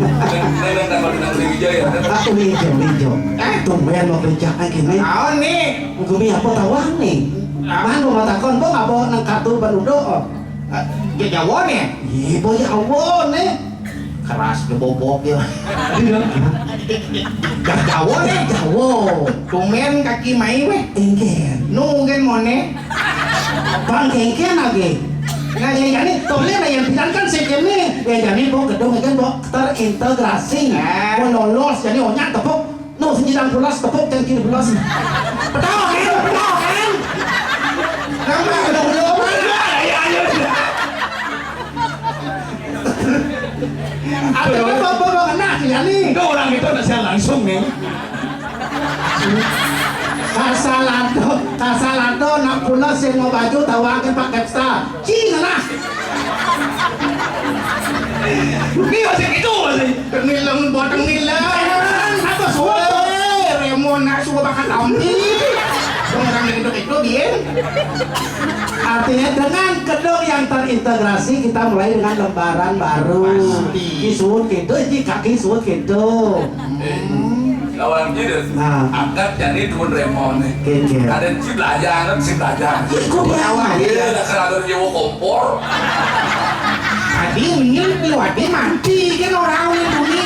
Nenek tambah dengan Uli Wijaya. Aku Uli Wijaya, Uli Wijaya. Eh? Tumben mau kerja kayak gini. Tahu nih. Gumi apa tawang nih? Ah. Mana mau takon, kok apa nang kartu baru doa? Eh, dia Jawa nih. Iya, boy Jawa nih. Keras gebobok ya. Dah Jawa nih. Jawa. Tumben kaki mai wéh. Enggak. Nu mungkin mone. Bang kengken lagi. Nah, ya, jadi toleh lah yang bilang kan sekene. Ya, jadi mau gedung kan mau terintegrasi. Ah. Mau lolos jadi onyak tepuk. Nu Sing jidang pulas, tepuk cangkir pulas. Petawa, kan? Petawa, kan? Nampak udah udah apa? Iya, iya, iya. Ada apa, apa, apa, kena sih, ya, nih? Itu orang itu nak siaran langsung, nih. Kasalato, kasalato, nak pulas yang mau baju, tawakin pakai star. Cina lah. Ini masih gitu, masih. Tengil lang, buat tengil lang. Apa suara? Eh, Remon nak suka bakal tampi. Orang yang itu, itu, dia. Artinya, dengan gedung yang terintegrasi, kita mulai dengan lembaran baru. Pasti. Ki suut gitu, ji kaki suut gitu. Eh, lawan gitu. Nah. Angkat jadi turun Remon nih. Gitu. Ada si belajar, si belajar. Ikut dia. Iya, ada kalau ada nyewa kompor. Tadi ngil, lu ada mati, kan orang yang bunyi.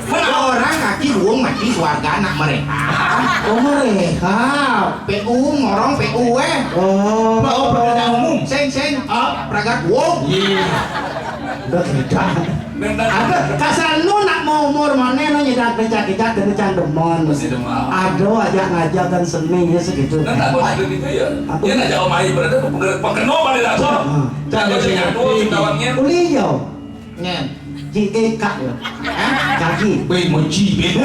Mana orang kaki ruang mati keluarga anak mereka. Oh, mereka. P U, ngorong P U, eh. Oh. Oh, pekerjaan umum. Seng, seng. Ah, pragat wong. Iya. Udah kita. Ada kasar nu nak mau umur mana nu nyedak becak-becak kena can demen. Mesti demen. Ada aja ngajarkan seni ya segitu. Dan tak ada gitu ya. Apa? Dia nak jauh main berada pengkeno pada dasar. Hmm. Kalau dia nyatu, sekawannya. Uli yo. Ngen. Ji E K yo. Hah? Kaki. Weh, moji, be.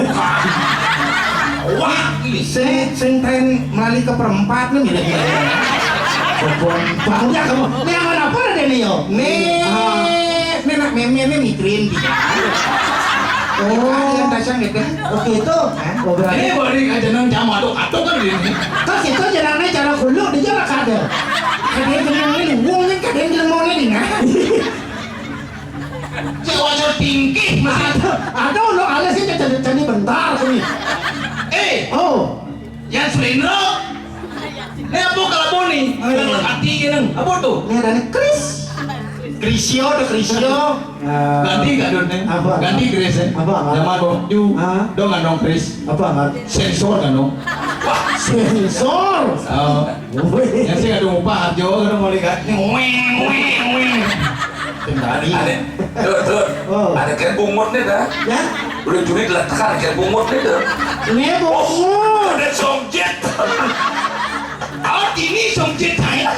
Wah, ini. Sing, sing tren melali ke perempat nih, mirip ya. Perempat. Bang, ya kamu. Ini yang mana apa ada nih, yo? Nih. Ah. Ini nak meme nih mikirin dia. Oh. Yang dasar gitu. Oke, itu. Hah? Oh, berarti ini balik aja nang jam atuk-atuk kan ini. Kan kita jalannya cara kuluk, di jalan kada. Kada yang kenal ini, wong kan kada yang kenal mau ini, nah. Cek wajar tingkih, Mas. Aduh, aduh, lo alis sih jadi, jadi bentar sini. Eh, oh, yang selindro. Ini apa kalau apa nih? Yang hati ini. Apa tuh? Ini ada nih, Kris. Krisio, ada Krisio. Ganti gak, Don, nih? Apa? Ganti Kris, ya? Apa, apa? Zaman Bokju. Hah? Dong, dong, Kris. Apa, apa? Sensor, kan, dong? Wah, sensor. Oh. Wih. Ya sih, aduh, Pak Arjo, aduh, mau lihat. Weng, weng, weng. Kendali. Ada, tuh, tuh. Oh. Ada kayak bungut nih, dah. Ya? Udah juri diletakkan kayak bungut nih, dah. Ini bungut. Oh, ada songjet. Oh, ini songjet, saya.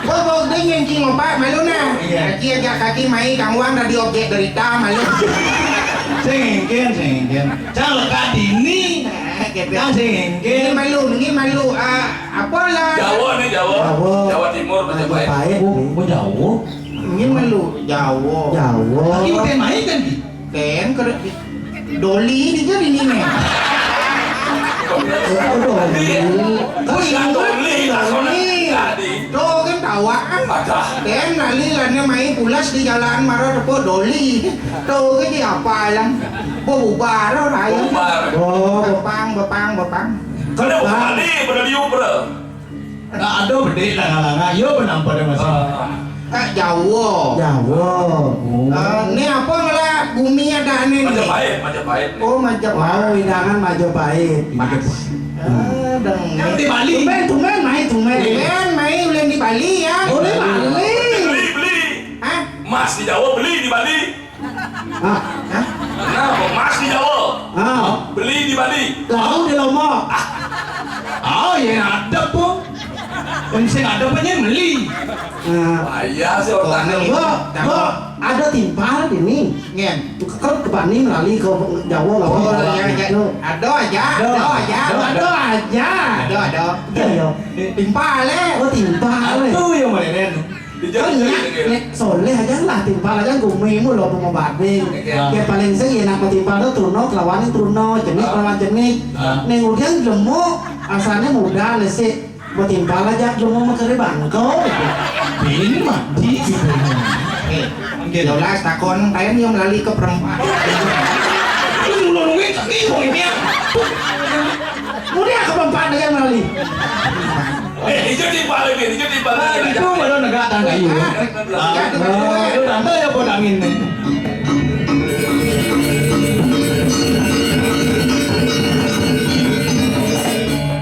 Bobok deh, nyengking opak, malu, nah. Iya. Kaki ajak kaki mai, kang uang dari objek derita, malu. Sing engkin, sing engkin. Cang lekat dini. Nah, gitu. Cang sing engkin. Ini malu, ini malu. Ah, Apalah? Jawa nih, Jawa. Jawa. Jawa Timur, Majapahit. Majapahit. Oh, oh, Jawa. Ini malu, Jawa. Jawa. Tapi udah main kan, Ki? Ten, ke Doli di jadi ini nih. Oh, Doli. Bukan Doli, Doli. Tuh kan tawa kan. Ada. Ten, lali lana main pulas di jalan marah tepuk Doli. Tuh kan di apa lang? Bubar, raya. Bubar. Oh. Bepang, bepang, bepang. Kada bali, pada liu, bro. Nah, ada bedek langa-langa. Yo, benampa dia masih. Ah. Kak Jawa. Jawa. Oh. Ah, ni apa ngala bumi ada ni, ni? Majapahit, Majapahit. Oh, Majapahit. Oh, hidangan Majapahit. Pas. Ah, deng. Yang di Bali. Tumben, tumben, mai, tumben. Tumben, mai, ulin di Bali, ya. Ulin Bali. Beli, beli. Hah? Mas di Jawa beli di Bali. Ah. Hah? Nah, emas di Jawa. Ah. Beli di Bali. Lalu di Lombok. Ah. Oh, ya ada pun. Sing ada punya beli. Nah. Bahaya sih otaknya. Bo, bo, ada timpal ini. Ngen. Kalau ke Bani melali ke Jawa nggak apa-apa. Oh, iya, iya. Ada aja, ada aja. Ada aja. Ada, ada. Iya, iya. Timpal, eh. Oh, timpal, eh. Itu yang mana, Nen? Kan nyak, nyak soleh aja lah, timpal aja gumi mu lo mau bading. Iya. Ya paling sing enak mau timpal tuh turno kelawan turno, jenik kelawan jenik. Ah. Neng udian jemo, asalnya muda lesik. Mau timpal aja jemo mau kere bangko. Ini mati gitu. Eh, jelas takon, kayak yang lali ke perempat. Lu nulungin tapi ini ya. Muda ke perempat aja melali. Eh, ijo timpal lagi, ijo timpal lagi. Ah, itu baru negak tangga iu. Ah, itu tante ya pun angin nih.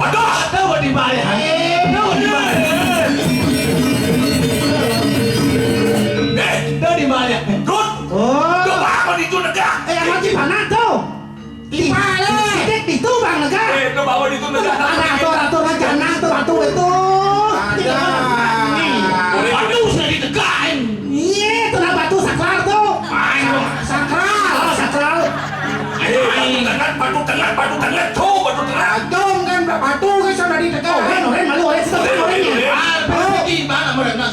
Aduh, ada buat timpal ya. Ada buat timpal. Eh, ada timpal ya. Dut. Oh. Dut, apa itu negak? Eh, yang lagi mana tuh?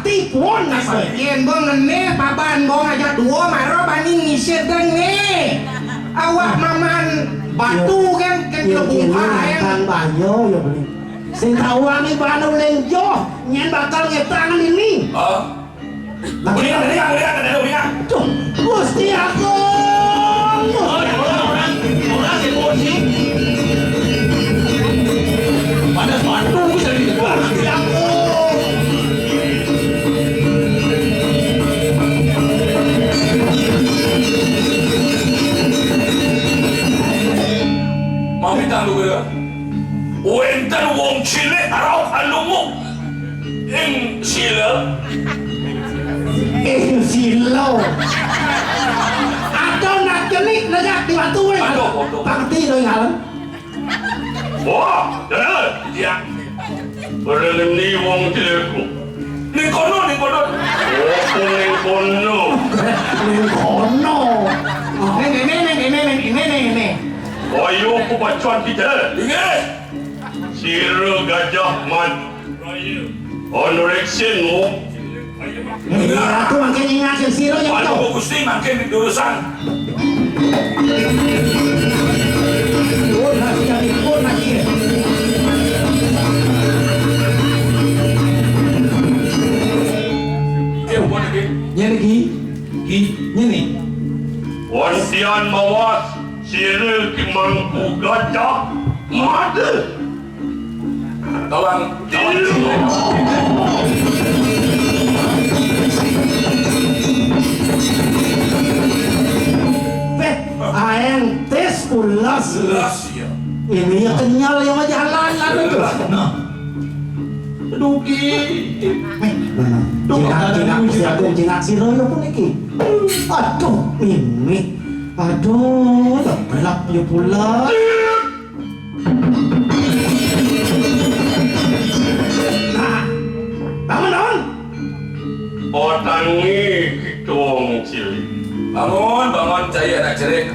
bakti pun, Mas. Yén bong ené, paban bong aja dua, mara bani ngisideng né. Awak maman batu kan, kan Yén, yén bongkar, kan. Tang bayo, ya, beli. Sing tawang ibana uling joh, nyén bakal ngetang ini. Hah? Ulingan, ulingan, ulingan, ulingan. Duh, Gusti Agung. Oh, ya, orang, orang, orang si Bosi. Pada sepatu bisa di Gusti Agung. Mau minta lu ke? Wénten wong cilik rauh alungu ing sila. Ing sila. Atau nak cenik negak di batu, wéh. Aduh, aduh. Pangti lo ing alem. Wah, bener. Ya. Pada ngeni wong cilik. Ning kono, ning kono. Oh, ning kono. Ning kono. Ning, ning, ning. Ayo, ku pacuan kita. Inggih. Sira Gajah Mada. Ana riksin, wong. Iya, aku mangkin ingat sing sira ya, Anu Gusti mangkin didurusan. Oh, nah, sudah dipun lagi. Oke, bukan lagi. Nyene iki. Iki. Nyene. Wantian mawas sira ki Mangku Gajah Mada. Tolong, tolong. Wéh, aéng tis ulas. Ulas, ya. Ini ya kenyal ya majalan kan itu. Nah. Duki. Méh, nah, nah. Duh, jinak, ada jinak, musik. Siapa jinak sira ya pun iki. Aduh, ini. Aduh, gelap ya pula. Nah, bangun, bangun. Otangi kita wong cilik. Bangun, bangun, cai anak cilik.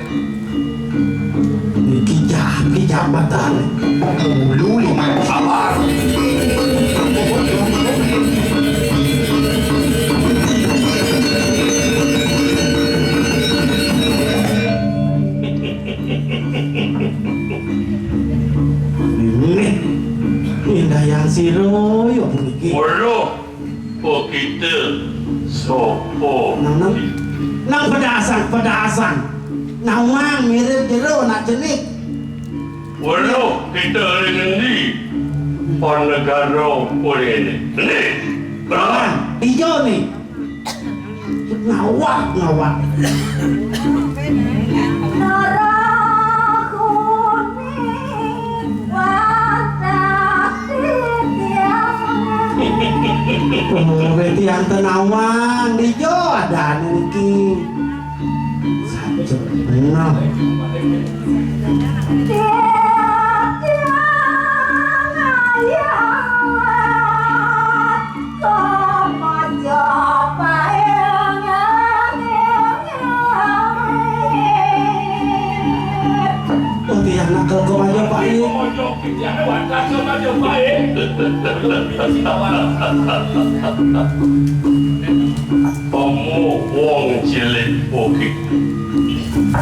Iki jah, iki jah batang. Dulu lima sabar. Ini, ini dayang sira ya puniki. Weruh, kok kita sapa? Nang, nang, nang pedasan, pedasan. Nawang mirip jero nak cenik. Weruh, kita ring endi? Pan negara pun ini. Endi? Berapa? Ijo nih. Ngawak, ngawak. Nara kuning wadah titiang. Oh, berarti yang tenawang di jo ada niki. Satu, enam. Titiang ayah. Oh, tiang nak ke Majapahit. Pemu wong cilik bukit.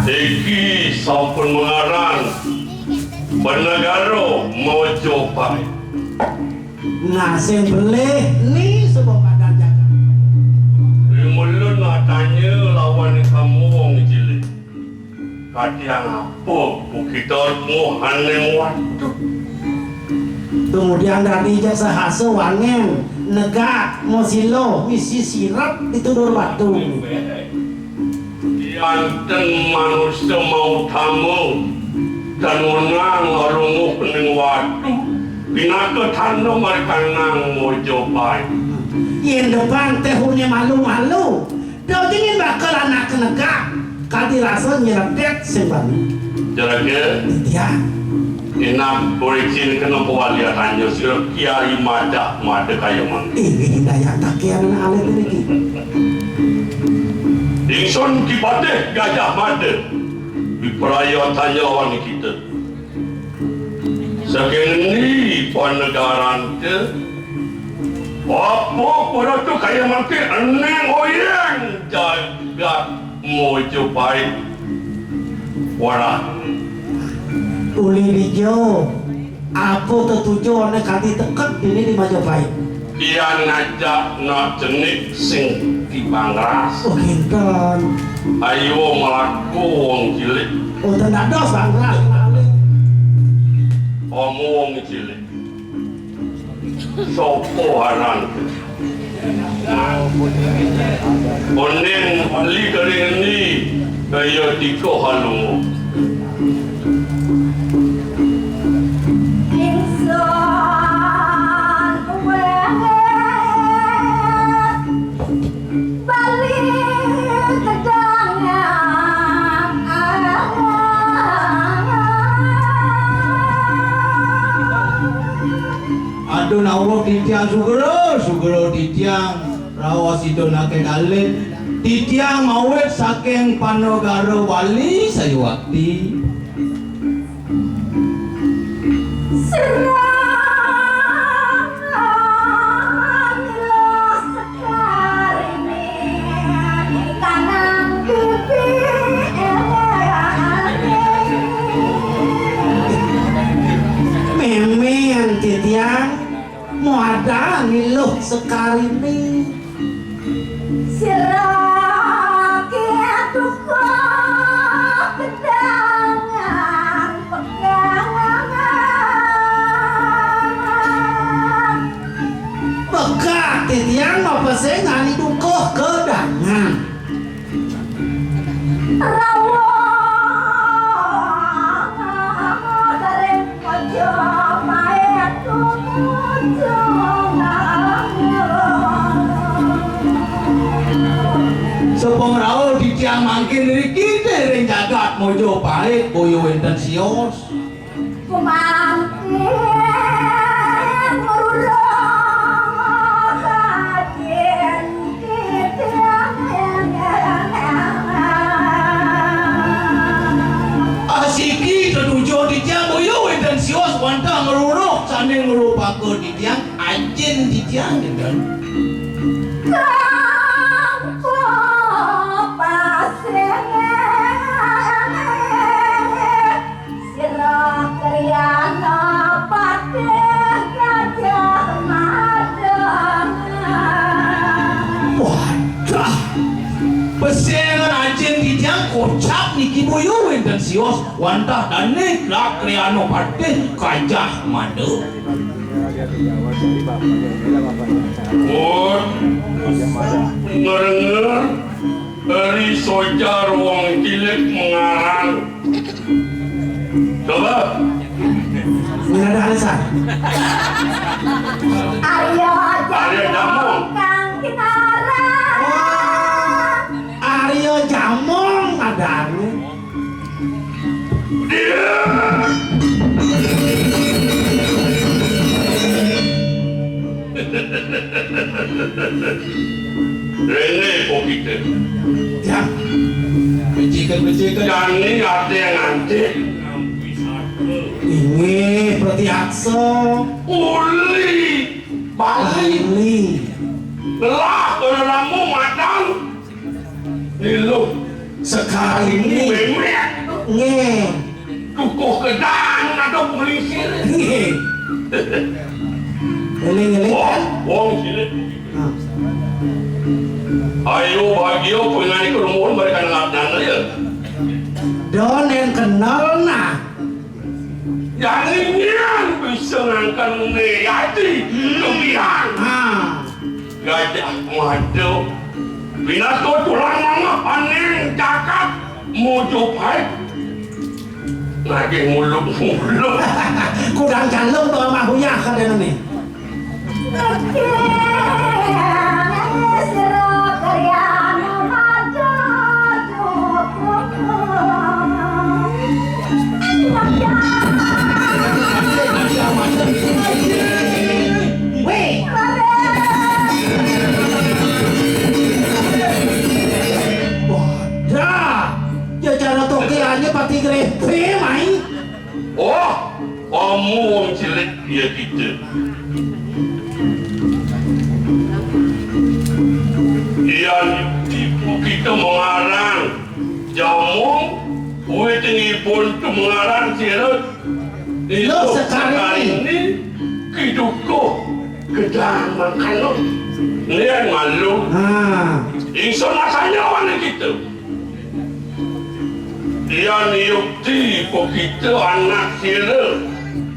Iki sampun mengaran Benegara Majapahit. Nah, sing belih ni sebuah badan jagat. Rimulun atanya lawan kamu wong cilik. Katiang apa bukita muhaning waduh. Kemudian dari jasa hasil wangen, negak, mosilo, misi sirap itu dur batu. Yanten manusa mautama dan wenang ngarunguh ning watu, pinaka tanda markanang Majapahit. Yen depan tehune malu-malu, dodingin bakal anak negak, kadi rasa nyeredet sing bani. Jaraga. Iya. Inap uricin kena pawalian hanya sira Kiai Madah Mada kaya mangke. Inggih dayang takian alit niki. Ingsun Ki Patih Gajah Mada. Wipraya tanya lawan kita. Saking endi panegarante? Apa kudu kaya mangke ening oyeng jagat Majapahit. Walah. Uli Rijo, apa tetuju ana kanthi teket dini di Majapahit? Pian ngajak nak cenik sing timbang ras. Oh, kinten. Ayo mlaku wong cilik. Oh, ten dados, Bang Ras. Omo wong cilik. Sapa aran? Oning bali kering endi kaya tika halungu. Ingsun wénget bali kedangan. Aduh, nawuh titiang sugra, sugra titiang raos Ida nake kalih. Titiang mawit saking Panagara Bali sayuwakti. Sira mila sekariné kanang bibi. Mémé titiang. Muada niluh sekariné. Sira ki duka kedangan pegangan. Pegat titiang mapesengani duka kedangan. Rawuh ring Majapahit tumuju. Sepung rauh titiang mangkin riki ring jagat Majapahit boya wénten sios. Kumangkin ngruruh kajen titiang. Asiki tetuju titiang boya wénten sios wantah ngruruh sané ngrupaka titiang, ajin titiang, gitu. Kang Papasih. Sira Kriana Patih Gajah Mada. Wadah. Pesengan ajin titiang kocap niki boya wénten sios wantah dané Kriana Patih Gajah Mada. Pun. Ngerenger dari sojar wong cilik mengarang. Coba. Ini ada alasan. Arya Arya Jamung. Jamung kang kinarang. Wah, Arya Jamung ada anu. Rene kok kita. Ya. Becikkan, becikkan. Jani ada yang nanti. Ini berarti akso. Uli. Bali. Bali. Lah, kalau kamu matang. Niluh. Sekali ini. Memek. Nggih. Dukuh gedang ada pelisir. Nggih. Ngeling-ngeling. Wong, kan? Wong cilik. Nah. Ayo bahagia pengen ikut mohon mereka ngelak dan ya. Don yang kenal nah. Yang ingin bisa ngangkan meyati kebiang. Ah. Gajah Mada. Binatang tulang mama panen cakap mujupai. Lagi muluk-muluk. Kudang calung bawa mahunya kadang ini. Weh. Wadah, ya cara toke aja pati grepe main. Oh, kamu wong cilik ya kita. Iya, ibu kita mengarang jamung, kuwi tinggi pun tu mengarang sirut. Lo sekali ini kiduko gedang makan lo. Lian malu. Ah. Ingsun rasanya mana kita. Yan yukti pokita anak sira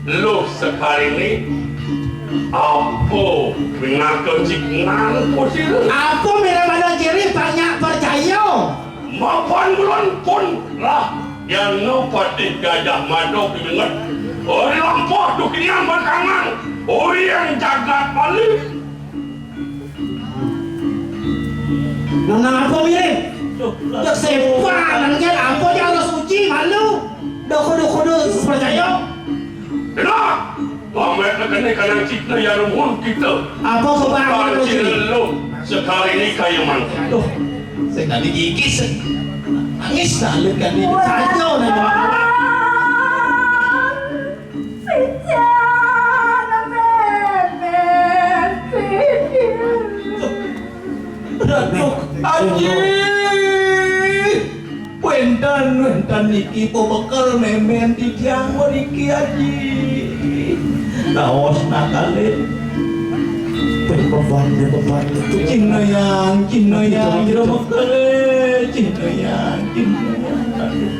luh sekarene apa pinaka ciknan posira? Apa mira pada ciri banyak percaya? Mapan bulan pun lah yan no patih gajah mada pinenget. Ori lampah dukinian berkangan. Ori yang jagat Bali. Nang apa mirip? Cek sepan, nang jan apa jan Allah suci, malu. Dah kudu-kudu percaya. Enak. Pamer kene kanang cipta ya rumun kita. Apa kebangan Bukan lu ciri sini? Lu sekali ini kayu mangga. Tuh, saya tadi gigis. Nangis dah lu kan ini. Saja udah bawa. Aduh, Aji. Wénten, wénten niki pebekel mémén titiang mriki, Aji. Raos nakalin. Beban, beban itu. Cinayang, cinayang, jero bekel, cinayang, cinayang. Aduh.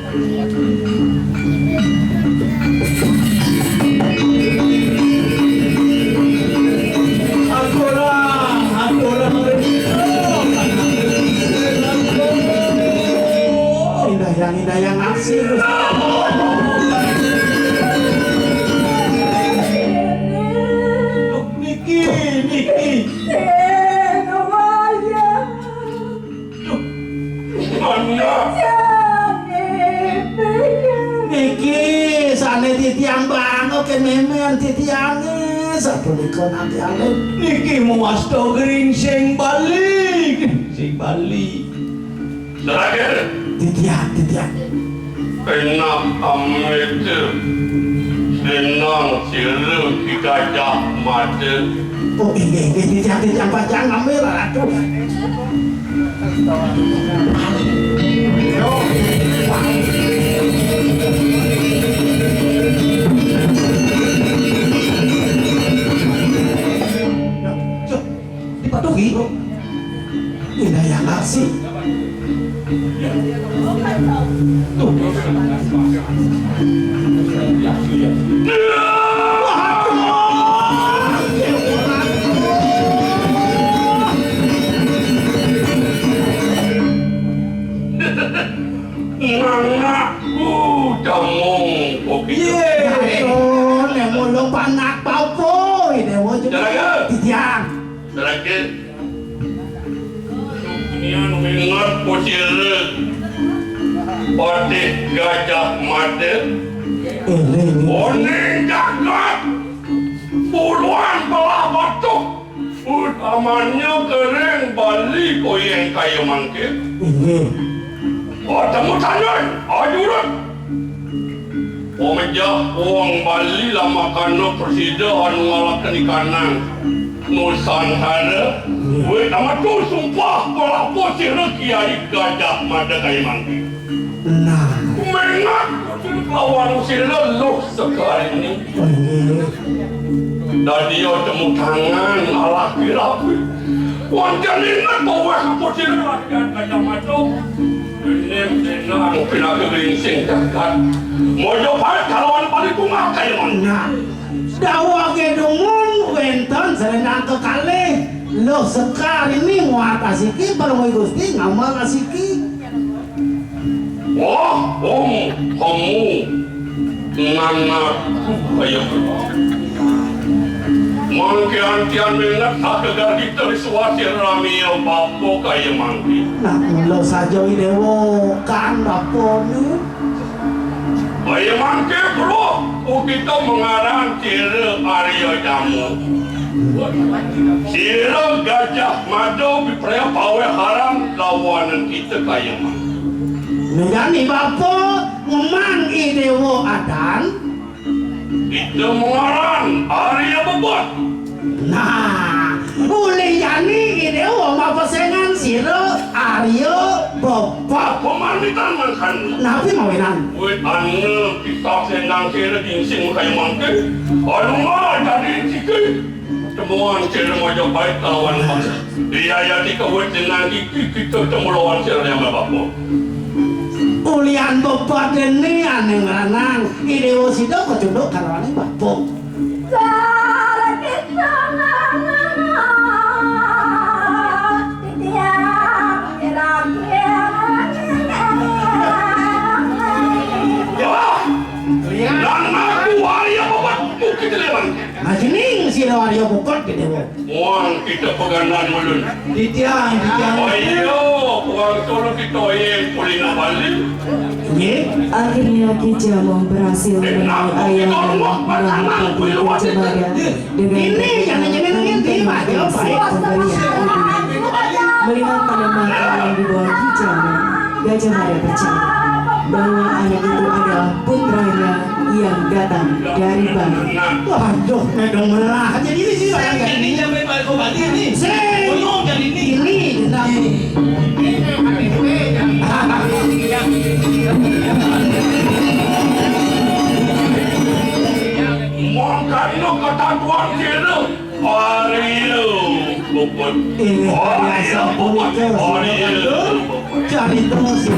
Aturang, aturang. Indah yang, indah yang asik. Niki, niki. Duh. Anak. Niki sané titiang banget ké mémén titiangé. Sapunika nanti alit. Niki mawasta geringsing Bali, geringsing Bali. Terakhir. Titiang, titiang. Enak amit. Senang sira ki gajah mada. Oh, inggih, inggih, titiang, titiang panjang ngambil, aduh. Dipatuhi. Indah yang asik. Tuh. Waduh. Yan winget ku sira, Patih Gajah Mada. Eling. Oning jagat, buluan belah batu, utamanya kering Bali koyeng kaya mangkin. Inggih. Ketemu tangan, ajurut. Pamejah wong Bali lamakana prasida anu ngalakanikanang Nusantara, wit amatu sumpah pelapur sira Kiai Gajah Mada kaya mangkin. Nah. Mengat lawan sira Luh Sekarini. Oh, iya. Dadi temu tangan alaki-laki. Wonten inget bawah apa sira rakyat Gajah Mada. Ini senang pinaka geringsing jagat. Mojo parit kalawan paling tunggal kaya mangkin. Nah. Dawuh dumun wénten selendang kekalih. Luh Sekar ini muat asiki, Parama Gusti ngamel asiki. Wah, om, kamu nganakku kaya. Mangkian tian menget sakegar kita disuasi rami bapa kaya mangkin. Nah, mula saja Déwa kan bapa nu. Kaya mangke, Bro, kita mengaran sira Arya Jamu. Sira Gajah Mada pipraya paweh haram lawanan kita kaya mangke. Nujani bapa ngemang i Déwa Adan. Kita mengaran Arya Bebot. Nah, ulih jani i Déwa mapesengan sira Arya Bebot. Pemanitan mangkana. Napi mawinan? Wit anu pisah sendang sira gingsing kaya mangke. Anu mah jadi siki. Temuan sira Majapahit lawan bangsa. Iya, ya, di kawit dengan gigi kita temu lawan sira yang bapa. Ulian bebot dene ane ngranang. I Déwa sida kecunduk kalawan bapa. Wah! Lan aku Arya Bebot Bukit Leman. Nah, jening sira Arya Bebot gedhe, Wong. Wong kita pegangan ulun. Titiang, titiang. Oh iya, wong solo kita yang kulina Bali. Nggih. Akhirnya Ki Jamong berhasil menemui Ayahanda Mahapati Gajah Mada dengan ini yang jenengan ini maju, Pak. Melihat pada mata yang dibawa Ki Jamong, Gajah Mada percaya bahwa anak itu adalah putranya yang datang dari Bali. Waduh, medong melah. Jadi ini sih orang ini nyampe Pak Bupati ini. Sing. Ini, ini. Mangkana ketaduan kira. Arya Bebot. Inggih, Arya Bebot. Arya Bebot. Cari terus, ya.